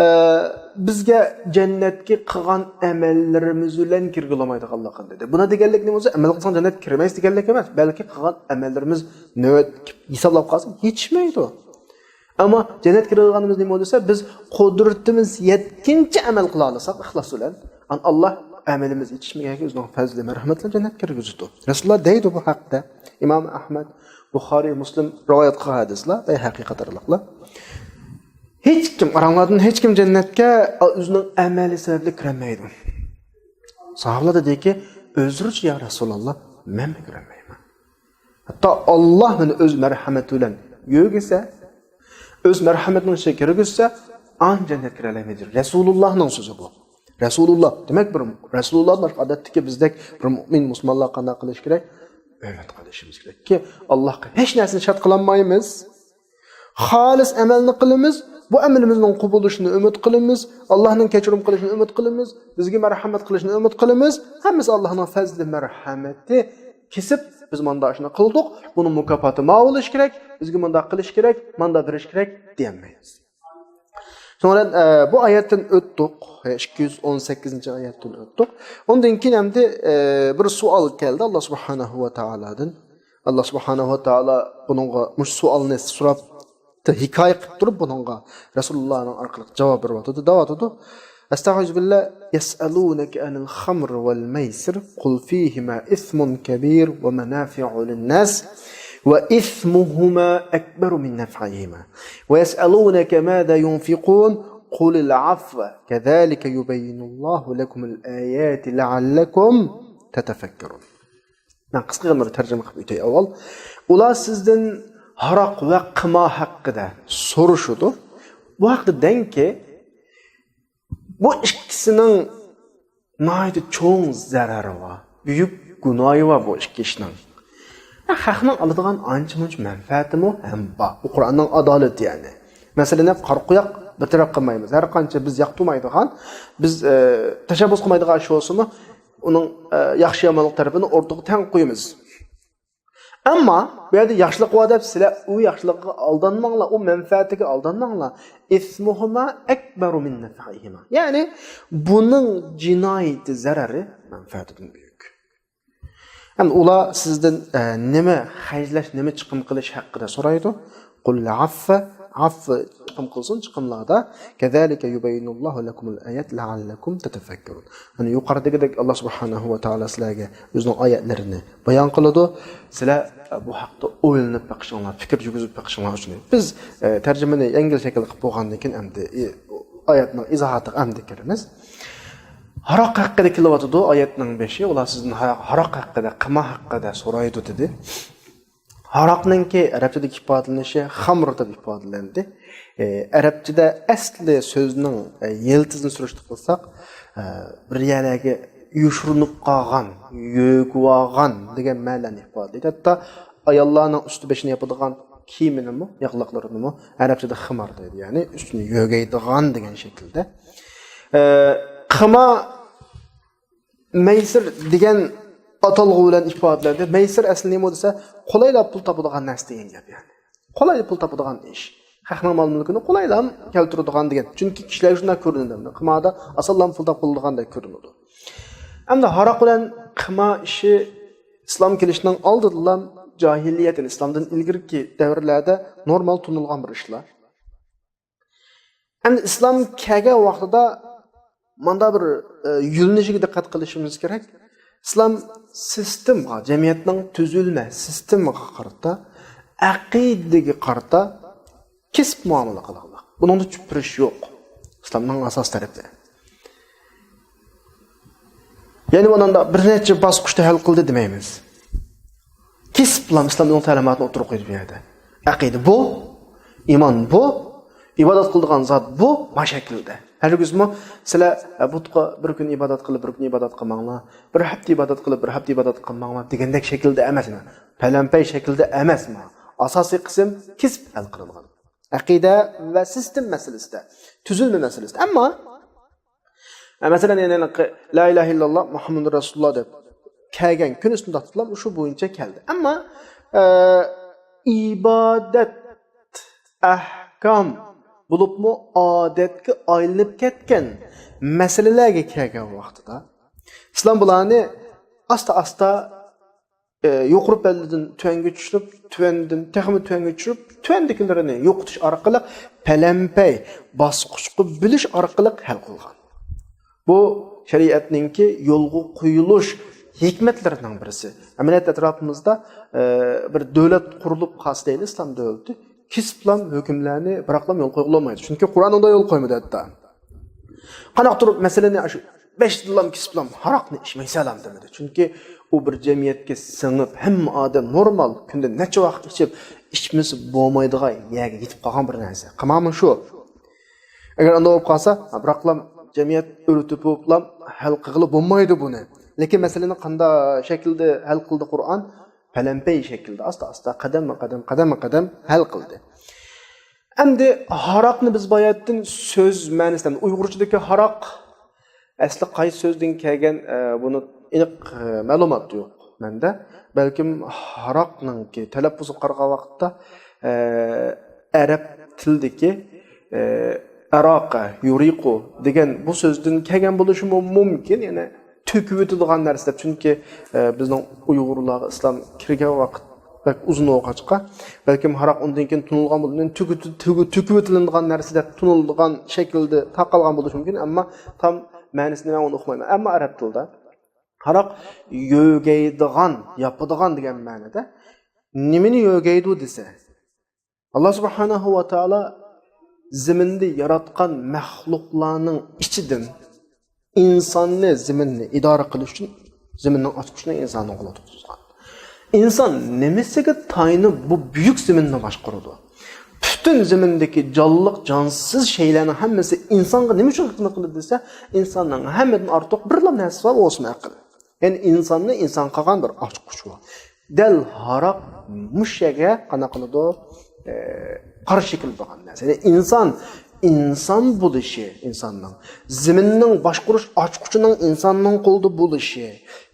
ئە، بىزگە جەننەتكە قىلغان ئەمەللىرىمىز بىلەن كىرگىلى بولمايدىغانلىقىنى دېدى. بۇنىڭ دېگەنلىك نېمە بولسا، ئەمەل قىلساڭ جەننەتكە كىرمەيسىز دېگەنلىك ئەمەس، بەلكى قىلغان ئەمەللىرىمىز نۆۋەت ھېسابلاپ قالسا يېتىشمەيدۇ. ئەمما جەننەتكە كىرىدىغىنىمىز نېمە دېسە، بىز قۇدرىتىمىز يەتكىنچە ئەمەل قىلالىساق ئىخلاس بىلەن، ئان ئاللا ئەمىلىمىز يېتىشمىگەنكى ئۆزىنىڭ پەزلى مەرھەمىتى بىلەن جەننەتكە كىرگۈزىدۇ. رەسۇلۇللا دەيدۇ بۇ ھەقتە. ئىمام ئەھمەد، بۇخارىي، مۇسلىم رىۋايەت قىلغان ھەدىسلەر، بەيھەقى قاتارلىقلار. ھېچكىم، ئاراڭلاردىن ھېچكىم جەننەتكە ئۆزىنىڭ ئەمەلى سەۋەبلىك كىرەلمەيدۇ. ساھابىلار دېدىكى، ئۆزرىچە يا رەسۇلاللا، مەنمۇ كىرەلمەيمەن. ھەتتا ئاللا مېنى ئۆز مەرھەمىتى بىلەن يۆگىسە، ئۆز مەرھەمىتىنىڭ ئىچىگە كىرگۈزسە، ئان جەننەتكە كىرەلەيمەن دېدى. رەسۇلۇللانىڭ سۆزى بۇ. رەسۇلۇللا، دېمەك، بىر رەسۇلۇللا باشقا ئادەتتىكى بىزدەك بىر مۇئمىن مۇسۇلمانلار قانداق قىلىشى كېرەك؟ ھۆرمەت قىلىشىمىز كېرەككى، ئاللاغا ھېچ نەرسىنى شەرت قىلالمايمىز. خالىس ئەمەلنى قىلىمىز، بۇ ئەمىلىمىزنىڭ قوبۇللىشىنى ئۈمىد قىلىمىز، ئاللانىڭ كەچۈرۈم قىلىشىنى ئۈمىد قىلىمىز، بىزگە مەرھەمەت قىلىشىنى ئۈمىد قىلىمىز. ھەممىسى ئاللانىڭ پەزلى مەرھەمىتى. كېسىپ، بىز ماندا ئىشنى قىلدۇق، بۇنىڭ مۇكاپاتى ماۋۇ بولۇشى كېرەك، بىزگە مۇنداق قىلىش كېرەك، ماندا بېرىش كېرەك دېيەلمەيمىز. شۇنىڭ بىلەن، ئە، بۇ ئايەتتىن ئۆتتۇق. ئىككى يۈز ئون سەككىزىنچى ئايەتتىن ئۆتتۇق. ئۇندىن كېيىن ئەمدى، ئە، بىر سوئال كەلدى ئاللا سۇبھانەھۇ ۋە تائالادىن. ئاللا سۇبھانەھۇ ۋە تائالا بۇنىڭغا مۇشۇ سوئالنى سوراپ، ھېكايە قىلىپ تۇرۇپ بۇنىڭغا رەسۇلۇللانىڭ ئارقىلىق جاۋاب بېرىۋاتىدۇ، دەۋاتىدۇ. أستعيذ بالله. يسألونك عن الخمر والميسر قل فيهما إثم كبير ومنافع للناس وإثمهما أكبر من نفعهما ويسألونك ماذا ينفقون قل العفو كذلك يبين الله لكم الآيات لعلكم تتفكرون. مەن قىسقىغىنە بىر تەرجىمە قىلىپ ئۆتەي ئاۋۋال. ئۇلار سىزدىن ھاراق ۋە قىمار ھەققىدە سورىشىدۇ. بۇ ھەقتە دەڭكى، بۇ ئىككىسىنىڭ ناھايىتى چوڭ زەرىرى بار، بۈيۈك گۇناھى بار بۇ ئىككى ئىشنىڭ. ھە، خەقنىڭ ئالىدىغان ئانچە-مۇنچە مەنپەئەتىمۇ ھەم بار. بۇ قۇرئاننىڭ ئادالىتى، يەنى. مەسىلەن، قارا قويۇق بىر تەرەپ قىلمايمىز. ھەر قانچە بىز ياقتۇرمايدىغان، بىز، ئە، تەشەببۇس قىلمايدىغان ئىش بولسىمۇ، ئۇنىڭ، ئە، ياخشى-يامانلىق تەرىپىنى ئوتتۇرىغا تەڭ قويىمىز. ئەمما بۇ يەردە ياخشىلىق بار دەپ، سىلەر ئۇ ياخشىلىققا ئالدانماڭلار، ئۇ مەنپەئەتىگە ئالدانماڭلار. إثمهما أكبر من نفعهما. يەنى بۇنىڭ جىنايىتى، زەرىرى مەنپەئەتىدىن بۈيۈك. ھەم ئۇلار سىزدىن، ئە، نېمە خەجلەش، نېمە چىقىم قىلىش ھەققىدە سورايدۇ. قل العفو، ئەفۇ چىقىم قىلسۇن چىقىملاردا. كذلك يبين الله لكم الآيات لعلكم تتفكرون. يەنى يۇقىرىدىكىدەك ئاللا سۇبھانەھۇ ۋە تائالا سىلەرگە ئۆزىنىڭ ئايەتلىرىنى بايان قىلىدۇ. سىلەر، ئە، بۇ ھەقتە ئويلىنىپ بېقىشىڭلار، پىكىر يۈرگۈزۈپ بېقىشىڭلار ئۈچۈن. بىز، ئە، تەرجىمىنى يەڭگىل شەكىلدە قىلىپ بولغاندىن كېيىن ئەمدى، ئى، ئايەتنىڭ ئىزاھاتىغا ئەمدى كىرىمىز. ھاراق ھەققىدە كېلىۋاتىدۇ ئايەتنىڭ بېشى. ئۇلار سىزدىن ھاراق، ھاراق ھەققىدە، قىمار ھەققىدە سورايدۇ دېدى. ھاراقنىڭكى ئەرەبچىدىكى ئىپادىلىنىشى خەمر دەپ ئىپادىلەندى. ئە، ئەرەبچىدە ئەسلى سۆزنىڭ، ئە، يىلتىزىنى سۈرۈشتە قىلساق، ئە، بىر يەرلەرگە يوشۇرۇنۇپ قالغان، يۆگىۋالغان دېگەن مەنىنى ئىپادىلەيدۇ. ھەتتا ئاياللارنىڭ ئۈستى بېشىنى ياپىدىغان كىيىمىنىمۇ، ياغلىقلىرىنىمۇ ئەرەبچىدە خىمار دەيدۇ، يەنى ئۈستىنى يۆگەيدىغان دېگەن شەكىلدە. ئە، قىمار مەيسىر دېگەن ئاتالغۇ بىلەن ئىپادىلەندى. مەيسىر ئەسلى نېمە دېسە، قولايلا پۇل تاپىدىغان نەرسە دېگەن گەپ، يەنى. قولايلا پۇل تاپىدىغان ئىش. خەقنىڭ مال-مۈلكىنى قولايلا كەلتۈرىدىغان دېگەن. چۈنكى كىشىلەرگە شۇنداق كۆرۈنىدۇ. قىماردا ئاسانلا پۇل تاپقىلىدىغاندەك كۆرۈنىدۇ. ئەمدى ھاراق بىلەن قىمار ئىشى ئىسلام كېلىشنىڭ ئالدىدىلا جاھىلىيەت، يەنى ئىسلامدىن ئىلگىرىكى دەۋرلەردە نورمال تونۇلغان بىر ئىشلار. ئەمدى ئىسلام كەلگەن ۋاقتىدا ماندا بىر، ئە، يۆنىلىشىگە دىققەت قىلىشىمىز كېرەك. ئىسلام سىستېمىغا، جەمئىيەتنىڭ تۈزۈلمە سىستېمىغا قارىتا، ئەقىدىگە قارىتا كېسىپ مۇئامىلە قىلغانلىق. بۇنىڭدا چۈشۈرۈش يوق. ئىسلامنىڭ ئاساس تەرىپى. يەنى مۇندا بىر نەچچە باسقۇچتا ھەل قىلدى دېمەيمىز. كېسىپلا ئىسلام دىنىنىڭ تەلىماتىنى ئوتتۇرىغا قويدى بۇ يەردە. ئەقىدە بۇ، ئىمان بۇ، ئىبادەت قىلىدىغان زات بۇ، ما شەكىلدە. ھەرگىزمۇ سىلەر بۇتقا بىر كۈن ئىبادەت قىلىپ، بىر كۈن ئىبادەت قىلماڭلار، بىر ھەپتە ئىبادەت قىلىپ، بىر ھەپتە ئىبادەت قىلماڭلار دېگەندەك شەكىلدە ئەمەس، يەنى پەلەمپەي شەكىلدە ئەمەس، ما ئاساسىي قىسىم كېسىپ ھەل قىلىنغان. ئەقىدە ۋە سىستېم مەسىلىسىدە، تۈزۈلمە مەسىلىسىدە. ئەمما، ئە، مەسىلەن، يەنە لا ئىلاھە ئىللاللا مۇھەممەدۇر رەسۇلۇللا دەپ كەلگەن كۈنى شۇنداقلا شۇ بويىچە كەلدى. ئەمما، ئە، ئىبادەت، ئەھكام بولۇپمۇ ئادەتكە ئايلىنىپ كەتكەن مەسىلىلەرگە كەلگەن ۋاقتىدا، ئىسلام بۇلارنى ئاستا-ئاستا ئە، يۇقىرى پەللىدىن تۆۋەنگە چۈشۈرۈپ، تۆۋەندىن تېخىمۇ تۆۋەنگە چۈشۈرۈپ، تۆۋەندىكىلىرىنى يوقىتىش ئارقىلىق پەلەمپەي باسقۇچقا بۆلۈش ئارقىلىق ھەل قىلغان. بۇ شەرىئەتنىڭكى يولغا قويۇلۇش ھېكمەتلىرىنىڭ بىرسى. ئەمەلىيەتتە ئەتراپىمىزدا، ئە، بىر دۆلەت قۇرۇلۇپ قالسا دەيلى، ئىسلام دۆلىتى، كېسىپلام ھۆكۈملەرنى بىراقلام يولغا قويغىلى بولمايدۇ. چۈنكى قۇرئان ئۇنداق يول قويمىدى ھەتتا. قانداق تۇرۇپ مەسىلىنى ئاشۇ بەشتىنلام كېسىپلام ھاراقنى ئىچمەيسەنلام دېمىدى. چۈنكى ئۇ بىر جەمئىيەتكە سىڭىپ، ھەممە ئادەم نورمال كۈندە نەچچە ۋاق ئىچىپ، ئىچمىسە بولمايدىغان يەرگە يېتىپ قالغان بىر نەرسە. قىمامۇ شۇ. ئەگەر ئانداق بولۇپ قالسا، بىراقلام جەمئىيەت ئۆرە تېپىپلام ھەل قىلغىلى بولمايدۇ بۇنى. لېكىن مەسىلىنى قانداق شەكىلدە ھەل قىلدى قۇرئان؟ پەلەمپەي شەكىلدە، ئاستا-ئاستا، قەدەممۇ قەدەم، قەدەممۇ قەدەم ھەل قىلدى. ئەمدى ھاراقنى بىز باياتتىن سۆز مەنىسىدە، ئۇيغۇرچىدىكى ھاراق ئەسلى قايسى سۆزدىن كەلگەن، ئە، بۇنى ئېنىق، ئە، مەلۇمات يوق مەندە. بەلكىم ھاراقنىڭكى تەلەپپۇزىغا قارىغان ۋاقىتتا، ئە، ئەرەب تىلىدىكى، ئە، ئەراقە، يۇرىقۇ دېگەن بۇ سۆزدىن كەلگەن بولۇشىمۇ مۇمكىن. يەنى تۆكۈۋېتىدىغان نەرسە دەپ. چۈنكى، ئە، بىزنىڭ ئۇيغۇرلارغا ئىسلام كىرگەن ۋاقىت بەك ئۇزۇن بولغاچقا، بەلكىم ھاراق ئۇندىن كېيىن تونۇلغان بولىدۇ. تۆكۈ-، تۆكۈ-، تۆكۈۋېتىلىدىغان نەرسە دەپ تونۇلىدىغان شەكىلدە تارقالغان بولۇشى مۇمكىن، ئەمما تام مەنىسىنى مەن ئۇنى ئۇقمايمەن. ئەمما ئەرەب تىلىدا ھاراق يۆگەيدىغان، ياپىدىغان دېگەن مەنىدە. نېمىنى يۆگەيدۇ دېسە، ئاللا سۇبھانەھۇ ۋە تائالا زېمىندا ياراتقان مەخلۇقلارنىڭ ئىچىدىن ئىنساننى، زېمىننى ئىدارە قىلىش ئۈچۈن زېمىننىڭ ئاچقۇچىنى ئىنساننىڭ قولىدا تۇتقان. ئىنسان نېمىسىگە تايىنىپ بۇ بۈيۈك زېمىننى باشقۇرىدۇ؟ پۈتۈن زېمىندىكى جانلىق، جانسىز شەيلەرنىڭ ھەممىسى ئىنسانغا نېمە ئۈچۈن خىزمەت قىلىدۇ دېسە، ئىنساننىڭ ھەممىدىن ئارتۇق بىرلا نەرسىسى بار، ئۇ ئىسمى ئەقىل. يەنى ئىنساننى ئىنسان قىلغان بىر ئاچقۇچ بار. دەل ھاراق مۇشۇ يەرگە قانداق قىلىدۇ؟ ئە، قارشى كېلىدىغان نەرسە. يەنى ئىنسان، ئىنسان بولۇشى، ئىنساننىڭ زېمىننىڭ باشقۇرۇش ئاچقۇچىنىڭ ئىنساننىڭ قولىدا بولۇشى،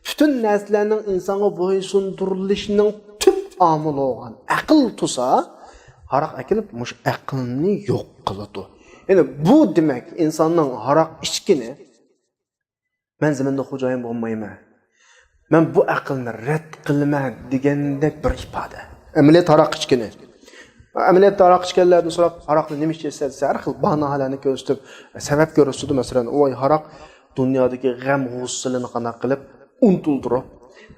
پۈتۈن نەرسىلەرنىڭ ئىنسانغا بويسۇندۇرۇلۇشىنىڭ تۈپ ئامىلى بولغان ئەقىل تۇرسا، ھاراق ئەكېلىپ مۇشۇ ئەقىلنى يوق قىلىدۇ. يەنى بۇ دېمەك، ئىنساننىڭ ھاراق ئىچكىنى، مەن زېمىندا خوجايىن بولمايمەن، مەن بۇ ئەقىلنى رەت قىلىمەن دېگەندەك بىر ئىپادە. ئەمەلىيەت ھاراق ئىچكىنى. ئەمەلىيەتتە ھاراق ئىچكەنلەردىن سوراپ، ھاراقنى نېمە ئىچىسەن دېسە، ھەر خىل باھانىلەرنى كۆرسىتىپ، سەۋەب كۆرسىتىدۇ. مەسىلەن، ۋاي، ھاراق دۇنيادىكى غەم غۇسسىلىنى قانداق قىلىپ ئۇنتۇلدۇرۇپ،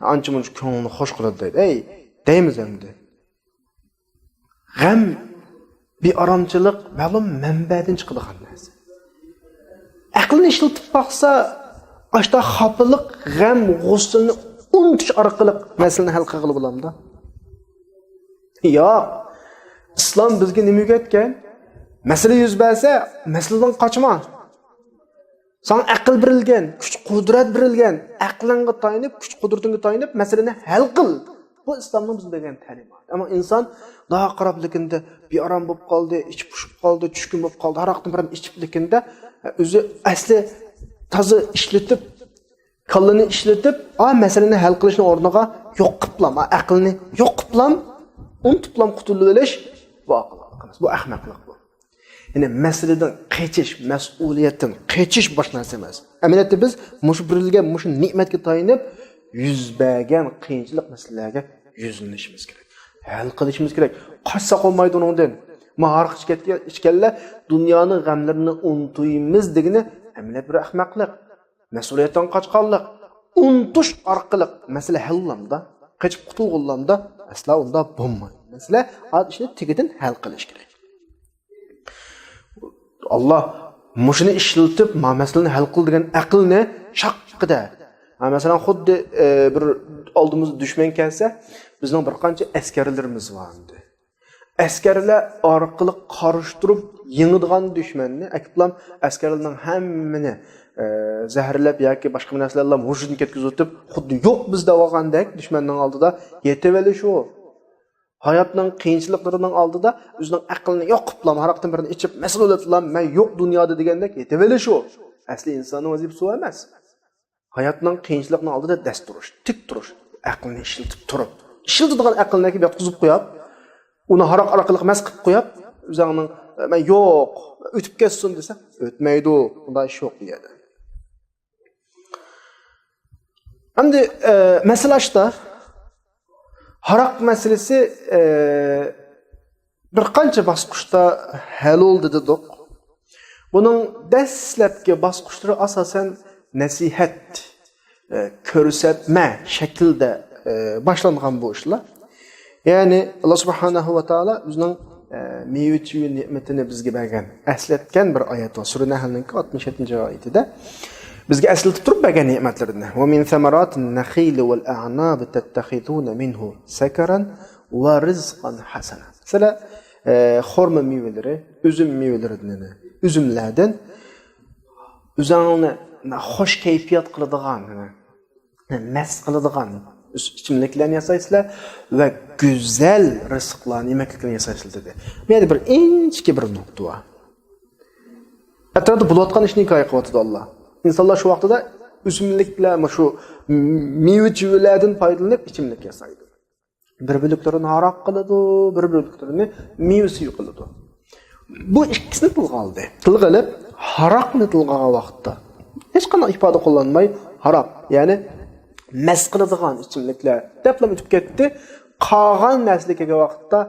ئانچە مۇنچە كۆڭلىنى خوش قىلىدۇ دەيدۇ. ئەي، دەيمىز ئەمدى. غەم، بىئارامچىلىق مەلۇم مەنبەدىن چىقىدىغان نەرسە. ئەقلىنى ئىشلىتىپ باقسا، ئاشتا خاپىلىق، غەم، غۇسسىلىنى ئۇنتۇش ئارقىلىق مەسىلىنى ھەل قىلغىلى بولامدۇ؟ ياق. ئىسلام بىزگە نېمە ئۆگەتكەن؟ مەسىلە يۈز بەرسە، مەسىلىدىن قاچما. ساڭا ئەقىل بېرىلگەن، كۈچ-قۇدرەت بېرىلگەن. ئەقلىڭگە تايىنىپ، كۈچ-قۇدرىتىڭگە تايىنىپ مەسىلىنى ھەل قىل. بۇ ئىسلامنىڭ بىزگە بەرگەن تەلىماتى. ئەمما ئىنسان داغا قاراپ لېكىندە بىئارام بولۇپ قالدى، ئىچى پۇشۇپ قالدى، چۈشكۈن بولۇپ قالدى، ھاراقنى بىرەم ئىچىپ لېكىندە، ئۆزى ئەسلى تازا ئىشلىتىپ، كاللىنى ئىشلىتىپ، ئا، مەسىلىنى ھەل قىلىشنىڭ ئورنىغا يوق قىپلام، ئا، ئەقىلنى يوق قىپلام، ئۇنتۇپلام قۇتۇلۇۋېلىش، بۇ ئاقىللىق ئەمەس، بۇ ئەخمەقلىق بۇ. يەنى مەسىلىدىن قېچىش، مەسئۇلىيەتتىن قېچىش باشقا نەرسە ئەمەس. ئەمەلىيەتتە بىز مۇشۇ بېرىلگەن مۇشۇ نېمەتكە تايىنىپ، يۈز بەرگەن قىيىنچىلىق مەسىلىلەرگە يۈزلىنىشىمىز كېرەك. ھەل قىلىشىمىز كېرەك. قاچساق بولمايدۇ ئۇنىڭدىن. ما ھاراق ئىچكەن-، ئىچكەنلەر دۇنيانىڭ غەملىرىنى ئۇنتۇيمىز دېگىنى ئەمەلىيەتتە بىر ئەخمەقلىق. مەسئۇلىيەتتىن قاچقانلىق. ئۇنتۇش ئارقىلىق مەسىلە ھەل بولامدا، قېچىپ قۇتۇلغىلامدا، ئەسلا ئۇنداق بولمايدۇ. مەسىلە، ئا، ئىشنى تېگىدىن ھەل قىلىش كېرەك. ئاللا مۇشۇنى ئىشلىتىپ، ما مەسىلىنى ھەل قىل دېگەن ئەقىلنى شاققىدە، ھە، مەسىلەن، خۇددى، ئە، بىر ئالدىمىزدا دۈشمەن كەلسە، بىزنىڭ بىر قانچە ئەسكەرلىرىمىز بار ئەمدى. ئەسكەرلەر ئارقىلىق قارشى تۇرۇپ يېڭىدىغان دۈشمەننى ئەكىپلام ئەسكەرلەرنىڭ ھەممىنى، ئە، زەھەرلەپ ياكى باشقا بىر نەرسىلەر بىلەن ھۇجۇم كەتكۈزۈۋېتىپ، خۇددى يوق بىز دەۋالغاندەك دۈشمەننىڭ ئالدىدا يېتىۋېلىش ئۇ. ھاياتنىڭ قىيىنچىلىقلىرىنىڭ ئالدىدا ئۆزىنىڭ ئەقلىنى يوقىتىپلام، ھاراقتىن بىرنى ئىچىپ، مەست بولۇپلام، مەن يوق دۇنيادا دېگەندەك يېتىۋېلىش ئۇ. ئەسلى ئىنساننىڭ ۋەزىپىسى ئۇ ئەمەس. ھاياتنىڭ قىيىنچىلىقنىڭ ئالدىدا دەس تۇرۇش، تىك تۇرۇش، ئەقلىنى ئىشلىتىپ تۇرۇپ، ئىشلىتىدىغان ئەقلىنى ئەكىپ ياتقۇزۇپ قويۇپ، ئۇنى ھاراق ئارقىلىق مەست قىلىپ قويۇپ، ئۆزۈڭنىڭ، مەن يوق، ئۆتۈپ كەتسۇن دېسە، ئۆتمەيدۇ. ئۇنداق ئىش يوق بۇ يەردە. ئەمدى، ئە، مەسىلە ئاشتا. ھاراق مەسىلىسى، ئە، بىر قانچە باسقۇچتا ھەل بولدى دېدۇق. بۇنىڭ دەسلەپكى باسقۇچلىرى ئاساسەن نەسىھەت، ئە، كۆرسەتمە شەكلىدە، ئە، باشلانغان بۇ ئىشلار. يەنى، ئاللا سۇبھانەھۇ ۋە تائالا ئۆزىنىڭ، ئە، مېۋە-چېۋە نېمىتىنى بىزگە بەرگەن، ئەسلەتكەن بىر ئايەت بار. سۈرە نەھلنىڭكى ئاتمىش يەتتىنچى ئايىتىدە بىزگە ئەسلىتىپ تۇرۇپ بەرگەن نېمەتلىرىنى. وَمِنْ ثَمَرَاتِ النَّخِيلِ وَالْأَعْنَابِ تَتَّخِذُونَ مِنْهُ سَكَرًا وَرِزْقًا حَسَنًا. سىلەر، ئە، خورما مېۋىلىرى، ئۈزۈم مېۋىلىرىدىن، يەنى ئۈزۈملەردىن ئۆزۈڭنى خۇش كەيپىيات قىلىدىغان، يەنى مەست قىلىدىغان ئىچ-، ئىچىملىكلەرنى ياسايسىلەر ۋە گۈزەل رىزىقلارنى، يېمەكلىكلەرنى ياسايسىلەر دېدى. بۇ يەردە بىر ئىنچىكە بىر نۇقتا بار. ئەتراپتا بولۇۋاتقان ئىشنى ھېكايە قىلىۋاتىدۇ ئاللا. ئىنسانلار شۇ ۋاقتىدا ئۆسۈملۈكلەر، مۇشۇ مېۋە-چېۋىلەردىن پايدىلىنىپ ئىچىملىك ياسايدۇ. بىر بۆلەكلىرىنى ھاراق قىلىدۇ، بىر بۆلەكلىرىنى مېۋە سۈيى قىلىدۇ. بۇ ئىككىسىنى تىلغا ئالدى. تىلغا ئېلىپ، ھاراقنى تىلغا ئالغان ۋاقىتتا ھېچقانداق ئىپادە قوللانماي، ھاراق، يەنى مەست قىلىدىغان ئىچىملىكلەر دەپلا ئۆتۈپ كەتتى. قالغان نەرسىلەر كەلگەن ۋاقىتتا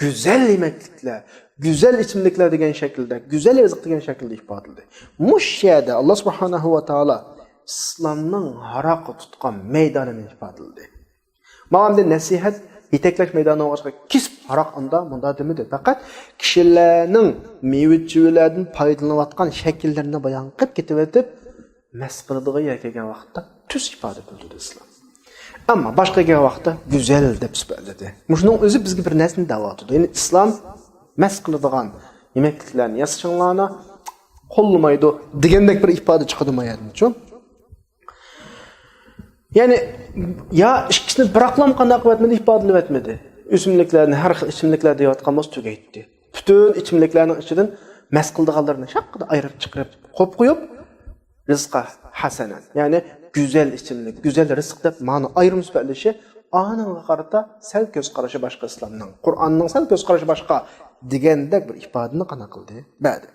گۈزەل يېمەكلىكلەر، گۈزەل ئىچىملىكلەر دېگەن شەكىلدە، گۈزەل رىزىق دېگەن شەكىلدە ئىپادىلىدى. مۇشۇ يەردە ئاللا سۇبھانەھۇ ۋە تائالا ئىسلامنىڭ ھاراققا تۇتقان مەيدانىنى ئىپادىلىدى. مانا ئەمدى نەسىھەت، يېتەكلەش مەيدانىغا باشقا كېسىپ ھاراق ئاندا مۇندا دېمىدى. پەقەت كىشىلەرنىڭ مېۋە-چېۋىلەردىن پايدىلىنىۋاتقان شەكىللىرىنى بايان قىلىپ كېتىۋېتىپ، مەست قىلىدىغان يەرگە كەلگەن ۋاقىتتا تۈز ئىپادە بىلدۈردى ئىسلام. ئەمما باشقا كەلگەن ۋاقىتتا گۈزەل دەپ سۈپەتلىدى. مۇشۇنىڭ ئۆزى بىزگە بىر نەرسىنى دەۋاتىدۇ. يەنى ئىسلام مەست قىلىدىغان يېمەكلىكلەرنى ياسىشىڭلارنى قوللىمايدۇ دېگەندەك بىر ئىپادە چىقىدۇ ما يەردىنچۇ. يەنى، يا ئىككىسىنى بىراقلام قانداق قىلىۋەتمىدى، ئىپادىلىۋەتمىدى. ئۆسۈملۈكلەرنى، ھەر خىل ئىچىملىكلەر دەۋاتقان بولسا تۈگەيتتى. پۈتۈن ئىچىملىكلەرنىڭ ئىچىدىن مەست قىلىدىغانلىرىنى شاققىدە ئايرىپ چىقىرىپ قويۇپ قويۇپ، رىزقا ھەسەنەن، يەنى گۈزەل ئىچىملىك، گۈزەل رىزىق دەپ مانا ئايرىم سۈپەتلىشى، ئانىڭغا قارىتا سەل كۆز قارىشى باشقا ئىسلامنىڭ، قۇرئاننىڭ سەل كۆز قارىشى باشقا دېگەندەك بىر ئىپادىنى قانداق قىلدى؟ بەردى.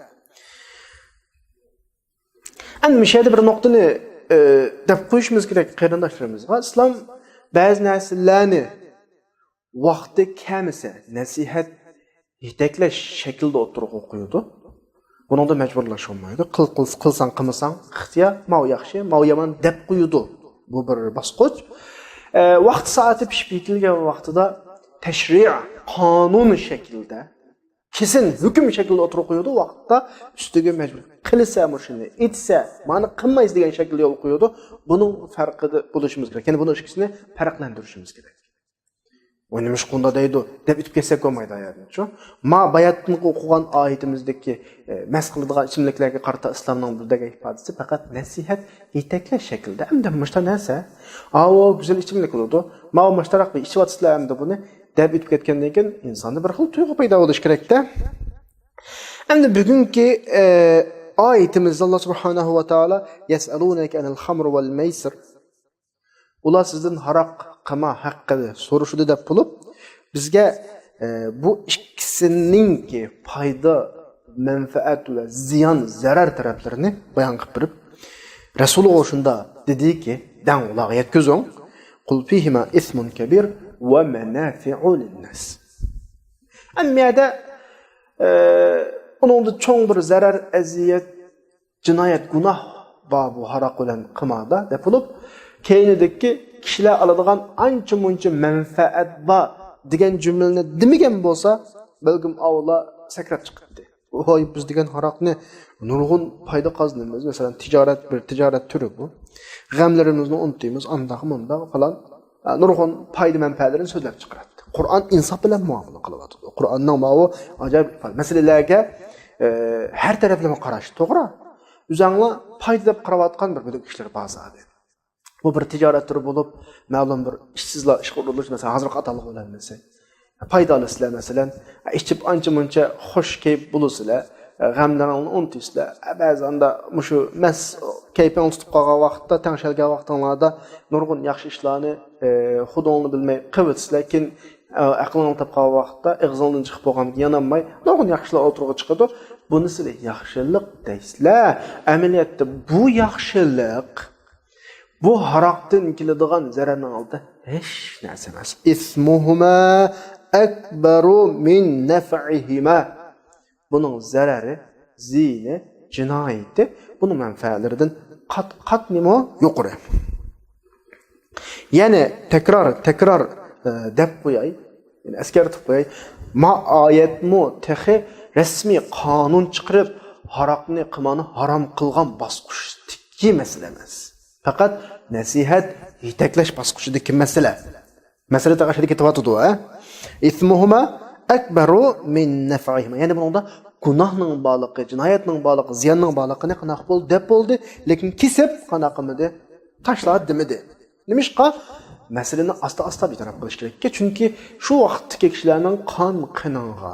ئەمدى مۇشۇ يەردە بىر نۇقتىنى، ئى، دەپ قويۇشىمىز كېرەك قېرىنداشلىرىمىزغا. ئىسلام بەزى نەرسىلەرنى ۋاقتى كەلمىسە، نەسىھەت، يېتەكلەش شەكلىدە ئوتتۇرىغا قويىدۇ. بۇنىڭدا مەجبۇرلاش بولمايدۇ. قىل، قىل، قىلساڭ، قىلمىساڭ، ئىختىيار، ماۋۇ ياخشى، ماۋۇ يامان دەپ قويىدۇ. بۇ بىر باسقۇچ. ئە، ۋاقتى سائىتى پىشىپ يېتىلگەن ۋاقتىدا تەشرىئ، قانۇن شەكلىدە، كېسىن ھۆكۈم شەكلىدە ئوتتۇرىغا قويىدۇ. ۋاقىتتا ئۈستىگە مەجبۇر قىلسا مۇشۇنى، ئېيتسا، مانا قىلمايسىز دېگەن شەكىلدە يولغا قويىدۇ. بۇنىڭ پەرقىدە بولۇشىمىز كېرەك. يەنى بۇنىڭ ئىككىسىنى پەرقلەندۈرۈشىمىز كېرەك. ئۇ نېمىشقا ئۇنداق دەيدۇ دەپ ئۆتۈپ كەتسەك بولمايدۇ ھاياتنى، شۇ. ما باياتتىن ئوقۇغان ئايىتىمىزدىكى، ئە، مەست قىلىدىغان ئىچىملىكلەرگە قارىتا ئىسلامنىڭ بۇ دېگەن ئىپادىسى پەقەت نەسىھەت، يېتەكلەش شەكلىدە. ئەمدى مۇشتا نەرسە، ئاۋۇ گۈزەل ئىچىملىك بولىدۇ، ماۋۇ مۇشتاراق بىر ئىچىۋاتىسىلەر ئەمدى بۇنى دەپ ئۆتۈپ كەتكەندىن كېيىن ئىنساندا بىر خىل تۇيغۇ پەيدا بولۇشى كېرەكتە. ئەمدى بۈگۈنكى، ئە، ئايىتىمىزدە ئاللا سۇبھانەھۇ ۋە تائالا يەسئەلۇنەكە ئەنىل خەمرى ۋەل مەيسىر. ئۇلار سىزدىن ھاراق، قىمار ھەققىدە سورىشىدۇ دەپ بولۇپ، بىزگە، ئە، بۇ ئىككىسىنىڭكى پايدا، مەنپەئەت ۋە زىيان، زەرەر تەرەپلىرىنى بايان قىلىپ بېرىپ، رەسۇلۇللا شۇندا دېدىكى، دەڭ ئۇلارغا يەتكۈزۈڭ، قۇل فىھىما ئىسمۇن كەبىر ۋە مەنافىئۇ لىنناس. ئەمما يەردە، ئە، ئۇنىڭدا چوڭ بىر زەرەر، ئەزىيەت، جىنايەت، گۇناھ بار بۇ ھاراق بىلەن قىماردا دەپ بولۇپ، كەينىدىكى كىشىلەر ئالىدىغان ئانچە مۇنچە مەنپەئەت بار دېگەن جۈملىنى دېمىگەن بولسا، بەلكىم ئاۋۇلار سەكرەپ چىقاتتى. ۋاي، بىز دېگەن ھاراقنى نۇرغۇن پايدا قازىنىمىز. مەسىلەن، تىجارەت، بىر تىجارەت تۈرى بۇ. غەملىرىمىزنى ئۇنتۇيمىز، ئانداق، مۇنداق پالان. ئە، نۇرغۇن پايدا مەنپەئەتلىرىنى سۆزلەپ چىقىراتتى. قۇرئان ئىنساپ بىلەن مۇئامىلە قىلىۋاتىدۇ. قۇرئاننىڭ ماۋۇ ئاجايىپ ئىپادە مەسىلىلەرگە، ئە، ھەر تەرەپلىمە قاراش توغرا. ئۆزەڭلار پايدا دەپ قاراۋاتقان بىر بۆلەك ئىشلار بار زادى. بۇ بىر تىجارەت تۈرى بولۇپ، مەلۇم بىر ئىشسىزلار ئىشقا ئورۇنلىشىش، مەسىلەن، ھازىرقى ئاتالغۇ بىلەن دېسەك، پايدا ئالىسىلەر، مەسىلەن، ئىچىپ ئانچە-مۇنچە خۇش كەيپ بولىسىلەر، غەملىرىڭلارنى ئۇنتۇيسىلەر. بەزى ئاندا مۇشۇ مەس كەيپىڭ تۇتۇپ قالغان ۋاقىتتا، تەڭشەلگەن ۋاقتىڭلاردا نۇرغۇن ياخشى ئىشلارنى، ئە، خۇدۇڭلارنى بىلمەي قىلىۋېتىسىلەر. كېيىن، ئە، ئەقلىڭلارنى تاپقان ۋاقىتتا ئېغىزىڭدىن چىقىپ بولغاندىن يانالماي نۇرغۇن ياخشى ئىشلار ئوتتۇرىغا چىقىدۇ. بۇنى سىلەر ياخشىلىق دەيسىلەر. ئەمەلىيەتتە بۇ ياخشىلىق، بۇ ھاراقتىن كېلىدىغان زەرەرنىڭ ئالدىدا ھېچ نەرسە ئەمەس. إثمهما أكبر من نفعهما. بۇنىڭ زەرىرى، زىيىنى، جىنايىتى بۇنىڭ مەنپەئەتلىرىدىن قات-قات نېمە يۇقىرى. يەنى تەكرار، تەكرار، ئە، دەپ قوياي، يەنى ئەسكەرتىپ قوياي. ما ئايەتمۇ تېخى رەسمىي قانۇن چىقىرىپ، ھاراقنى، قىمارنى ھارام قىلغان باسقۇچتىكى مەسىلە ئەمەس. پەقەت نەسىھەت، يېتەكلەش باسقۇچىدىكى مەسىلە. مەسىلە تېخى ئاشۇ يەردە كېتىۋاتىدۇ، ھە؟ إثمهما أكبر من نفعهما. يەنى بۇنىڭدا گۇناھنىڭ بارلىقى، جىنايەتنىڭ بارلىقى، زىياننىڭ بارلىقىنى قانداق بولدى دەپ بولدى، لېكىن كېسىپ قانداق قىلمىدى؟ تاشلاپ دېمىدى. نېمىشقا؟ مەسىلىنى ئاستا-ئاستا بىتەرەپ قىلىش كېرەك. چۈنكى شۇ ۋاقىتتىكى كىشىلەرنىڭ قان قېنىغا،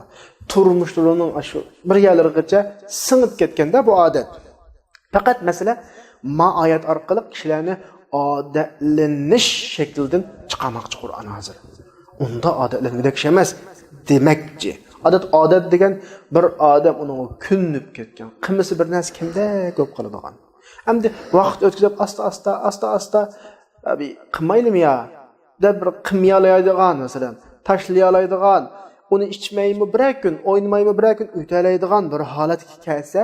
تۇرمۇشلىرىنىڭ ئاشۇ بىر يەرلىرىگىچە سىڭىپ كەتكەندە بۇ ئادەت. پەقەت مەسىلە ما ئايەت ئارقىلىق كىشىلەرنى ئادەتلىنىش شەكلىدىن چىقارماقچى قۇرئان ھازىر. ئۇندا ئادەتلەنگۈدەك ئىش ئەمەس دېمەكچى. ئادەت، ئادەت دېگەن بىر ئادەم ئۇنىڭغا كۆنۈپ كەتكەن، قىلمىسا بىر نەرسە كەمدەك بولۇپ قالىدىغان. ئەمدى ۋاقىت ئۆتكۈزۈپ ئاستا-ئاستا، ئاستا-ئاستا، ئەبى، قىلمايلىمۇ يا دەپ بىر قىلمىيالايدىغان، مەسىلەن، تاشلىيالايدىغان، ئۇنى ئىچمەيمۇ بىرەر كۈن، ئوينىمايمۇ بىرەر كۈن ئۆتەلەيدىغان بىر ھالەتكە كەلسە،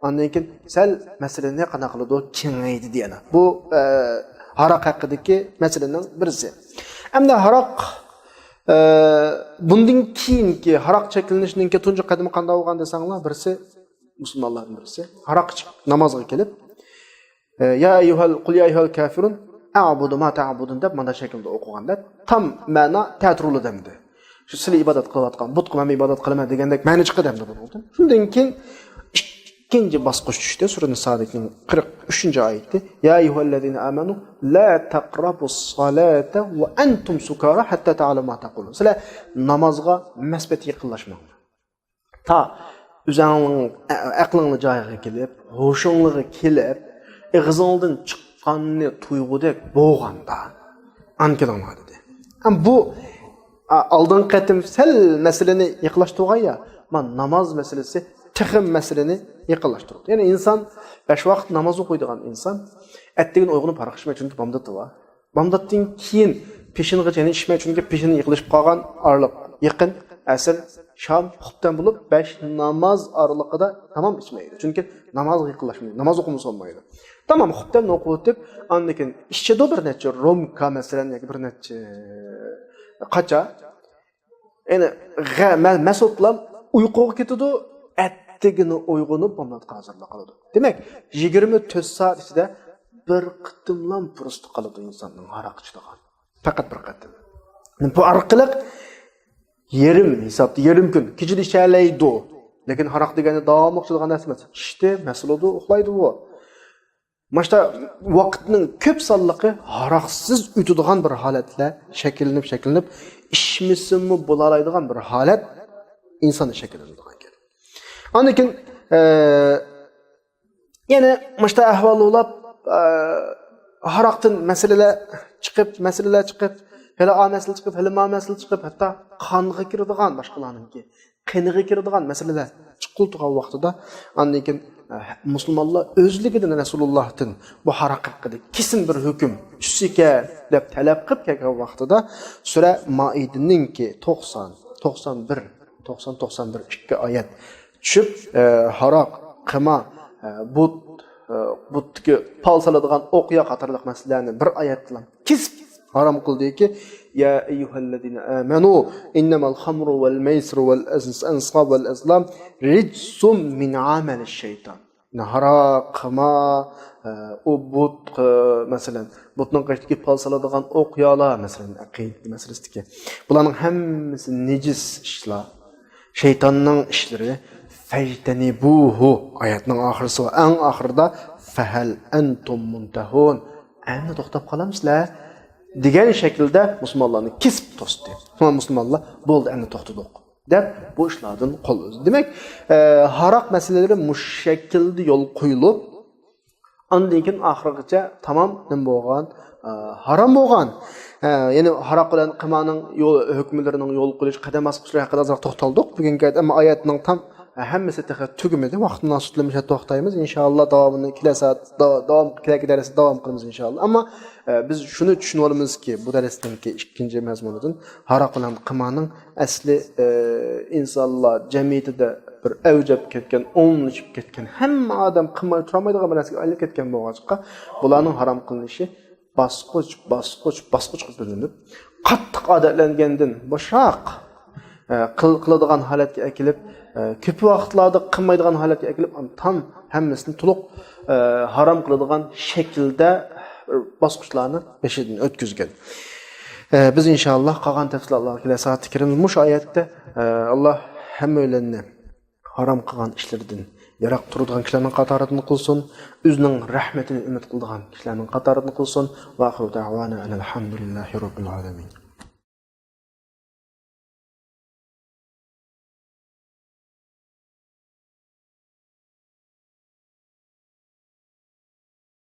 ئاندىن كېيىن سەل مەسىلىنى قانداق قىلىدۇ؟ كېڭەيدى دېگەن. بۇ، ئە، ھاراق ھەققىدىكى مەسىلىنىڭ بىرسى. ئەمدى ھاراق، ئە، بۇندىن كېيىنكى ھاراق چەكلىنىشنىڭكى تۇنجى قەدىمى قانداق بولغان دېسەڭلار، بىرسى، مۇسۇلمانلاردىن بىرسى ھاراق ئىچىپ نامازغا كېلىپ، ئە، يا ئەييۇھەل، قۇل يا ئەييۇھەل كافىرۇن، ئەئبۇدۇ ما تەئبۇدۇن دەپ مانا شەكىلدە ئوقۇغاندا تام مەنا تەتۈرلىدى ئەمدى. شۇ سىلى ئىبادەت قىلىۋاتقان بۇتقا مەن ئىبادەت قىلىمەن دېگەندەك مەنە چىقىدۇ ئەمدى بۇنىڭدىن. شۇندىن كېيىن ئىككىنچى باسقۇچ چۈشتى. سۈرە نىسادىكى قىرىق ئۈچىنچى ئايىتى. يا ئەييۇھەللەزىنە ئامەنۇ لا تەقرەبۇس سالاتا ۋە ئەنتۇم سۇكارا ھەتتا تەئلەمۇ ما تەقۇلۇن. سىلەر نامازغا مەس پېتى يېقىنلاشماڭلار. تا ئۆزۈڭنىڭ ئە-، ئەقلىڭلار جايىغا كېلىپ، ھوشۇڭلارغا كېلىپ، ئېغىزىڭدىن چىققاننى تۇيغۇدەك بولغاندا، ئاندىن كېلىڭلار دېدى. ھەم بۇ، ئا، ئالدىنقى قېتىم سەل مەسىلىنى يېقىنلاشتۇرغان يا، مانا ناماز مەسىلىسى تېخىمۇ مەسىلىنى يېقىنلاشتۇردى. يەنى ئىنسان بەش ۋاقىت ناماز ئوقۇيدىغان ئىنسان ئەتىگىنى ئويغىنىپ ھاراق ئىچمەي، چۈنكى بامداتى بار. بامداتتىن كېيىن پېشىنغىچە يەنە ئىچمەي، چۈنكى پېشىنى يېقىنلىشىپ قالغان ئارىلىق يېقىن، ئەسىر، شام، خۇپتەن بولۇپ بەش ناماز ئارىلىقىدا تامام ئىچمەيدۇ. چۈنكى نامازغا يېقىنلاشمايدۇ، ناماز ئوقۇمىسا بولمايدۇ. تامام خۇپتەننى ئوقۇۋېتىپ، ئاندىن كېيىن ئىچىدۇ بىر نەچچە رومكا، مەسىلەن، ياكى بىر نەچچە قاچا. يەنى غە-، مە-، مەسۇتلام ئۇيقۇغا كېتىدۇ، ئەتىگىنى ئويغىنىپ بامداتقا ھازىرلىق قىلىدۇ. دېمەك، يىگىرمە تۆت سائەت ئىچىدە بىر قېتىملام پۇرسىتى قالىدۇ ئىنساننىڭ ھاراق ئىچىدىغان. پەقەت بىر قېتىم. بۇ ئارقىلىق يېرىم ھېسابتا، يېرىم كۈن، كېچىدە ئىچەلەيدۇ. لېكىن ھاراق دېگەننى داۋاملىق ئىچىدىغان نەرسە ئەمەس. ئىچتى، مەس بولىدۇ، ئۇخلايدۇ بۇ. ماشتا ۋاقىتنىڭ كۆپ سانلىقى ھاراقسىز ئۆتىدىغان بىر ھالەتلەر شەكىللىنىپ، شەكىللىنىپ، ئىچمىسىمۇ بولالايدىغان بىر ھالەت ئىنساندا شەكىللىنىدىغان گەپ. ئاندىن كېيىن، ئە، يەنە ماشتا ئەھۋال بولاپ، ئە، ھاراقتىن مەسىلىلەر چىقىپ، مەسىلىلەر چىقىپ، ھېلى ئا مەسىلە چىقىپ، ھېلى ما مەسىلە چىقىپ، ھەتتا قانغا كىرىدىغان باشقىلارنىڭكى. قېنىغا كىرىدىغان مەسىلىلەر چىقىۋاتىدىغان ۋاقتىدا، ئاندىن كېيىن، ئە، مۇسۇلمانلار ئۆزلۈكىدىن رەسۇلۇللاھتىن بۇ ھاراق ھەققىدە كېسىن بىر ھۆكۈم چۈشسىكەن دەپ تەلەپ قىلىپ كەلگەن ۋاقتىدا، سۈرە مائىدىنىڭكى توقسان، توقسان بىر، توقسان، توقسان بىر، ئىككى ئايەت چۈشۈپ، ئە، ھاراق، قىمار، ئە، بۇت، ئە، بۇتتىكى پال سالىدىغان ئوقيا قاتارلىق مەسىلىلەرنى بىر ئايەتلا كېسىپ ھارام قىلدىكى، يا ئەييۇھەللەزىنە ئامەنۇ ئىننەمەل خەمرۇ ۋەل مەيسىرۇ ۋەل ئەنسابۇ ۋەل ئەزلام رىجسۇم مىن ئەمەلىش شەيتان. ھاراق، قىمار، ئۇ بۇت، مەسىلەن، بۇتنىڭ قېشىدىكى پال سالىدىغان ئوق يالار، مەسىلەن، ئەقىدە مەسىلىسىدىكى. بۇلارنىڭ ھەممىسى نىجىس ئىشلار، شەيتاننىڭ ئىشلىرى. فەجتەنىبۇھۇ، ئايەتنىڭ ئاخىرىسى بار. ئەڭ ئاخىرىدا فەھەل ئەنتۇم مۇنتەھۇن، ئەمدى توختاپ قالامسىلەر؟ دېگەن شەكىلدە مۇسۇلمانلارنى كېسىپ توستى. شۇڭا مۇسۇلمانلار بولدى، ئەمدى توختىدۇق دەپ بۇ ئىشلاردىن قول ئۈزدى. دېمەك، ئە، ھاراق مەسىلىلىرى مۇشۇ شەكىلدە يول قويۇلۇپ، ئاندىن كېيىن ئاخىرغىچە تامام نېمە بولغان؟ ئە، ھارام بولغان. ئە، يەنى ھاراق بىلەن قىمارنىڭ يول، ھۆكۈملىرىنىڭ يول قويۇلۇش قەدەم باسقۇچلىرى ھەققىدە ئازراق توختالدۇق بۈگۈنكى ئايەت، ئەمما ئايەتنىڭ تام ھەممىسى تېخى تۈگىمىدى. ۋاقىت مۇناسىۋىتى بىلەن مۇشۇ يەردە توختايمىز. ئىنشائاللا، داۋامىنى كېلەر سائەت، دا-، داۋام، كېلەركى دەرستە داۋام قىلىمىز، ئىنشائاللا. ئەمما، ئە، بىز شۇنى چۈشىنىۋالىمىزكى، بۇ دەرسنىڭكى ئىككىنچى مەزمۇنىدىن ھاراق بىلەن قىمارنىڭ ئەسلى، ئە، ئىنسانلار جەمئىيىتىدە بىر ئەۋج ئېلىپ كەتكەن، ئومۇملىشىپ كەتكەن، ھەممە ئادەم قىمار تۇرالمايدىغان بىر نەرسىگە ئايلىنىپ كەتكەن بولغاچقا، بۇلارنىڭ ھارام قىلىنىشى باسقۇچ، باسقۇچ، باسقۇچ قىلىپ بىلىنىپ، قاتتىق ئادەتلەنگەندىن بوشاق، ئە، قىل-، قىلىدىغان ھالەتكە ئەكېلىپ، ئە، كۆپ ۋاقىتلاردا قىلمايدىغان ھالەتكە ئەكېلىپ، تام ھەممىسىنى تولۇق، ئە، ھارام قىلىدىغان شەكىلدە باسقۇچلارنى بېشىدىن ئۆتكۈزگەن. ئە، بىز ئىنشائاللا قالغان تەپسىلاتلارغا كېلەر سائەتتە كىرىمىز. مۇشۇ ئايەتتە، ئە، ئاللا ھەممەيلەننى ھارام قىلغان ئىشلىرىدىن يىراق تۇرىدىغان كىشىلەرنىڭ قاتارىدىن قىلسۇن، ئۆزىنىڭ رەھمىتىنى ئۈمىد قىلىدىغان كىشىلەرنىڭ قاتارىدىن قىلسۇن. ۋە ئاخىرۇ دەئۋانا ئەنىل ھەمدۇلىللاھى رەببىل ئالەمىن.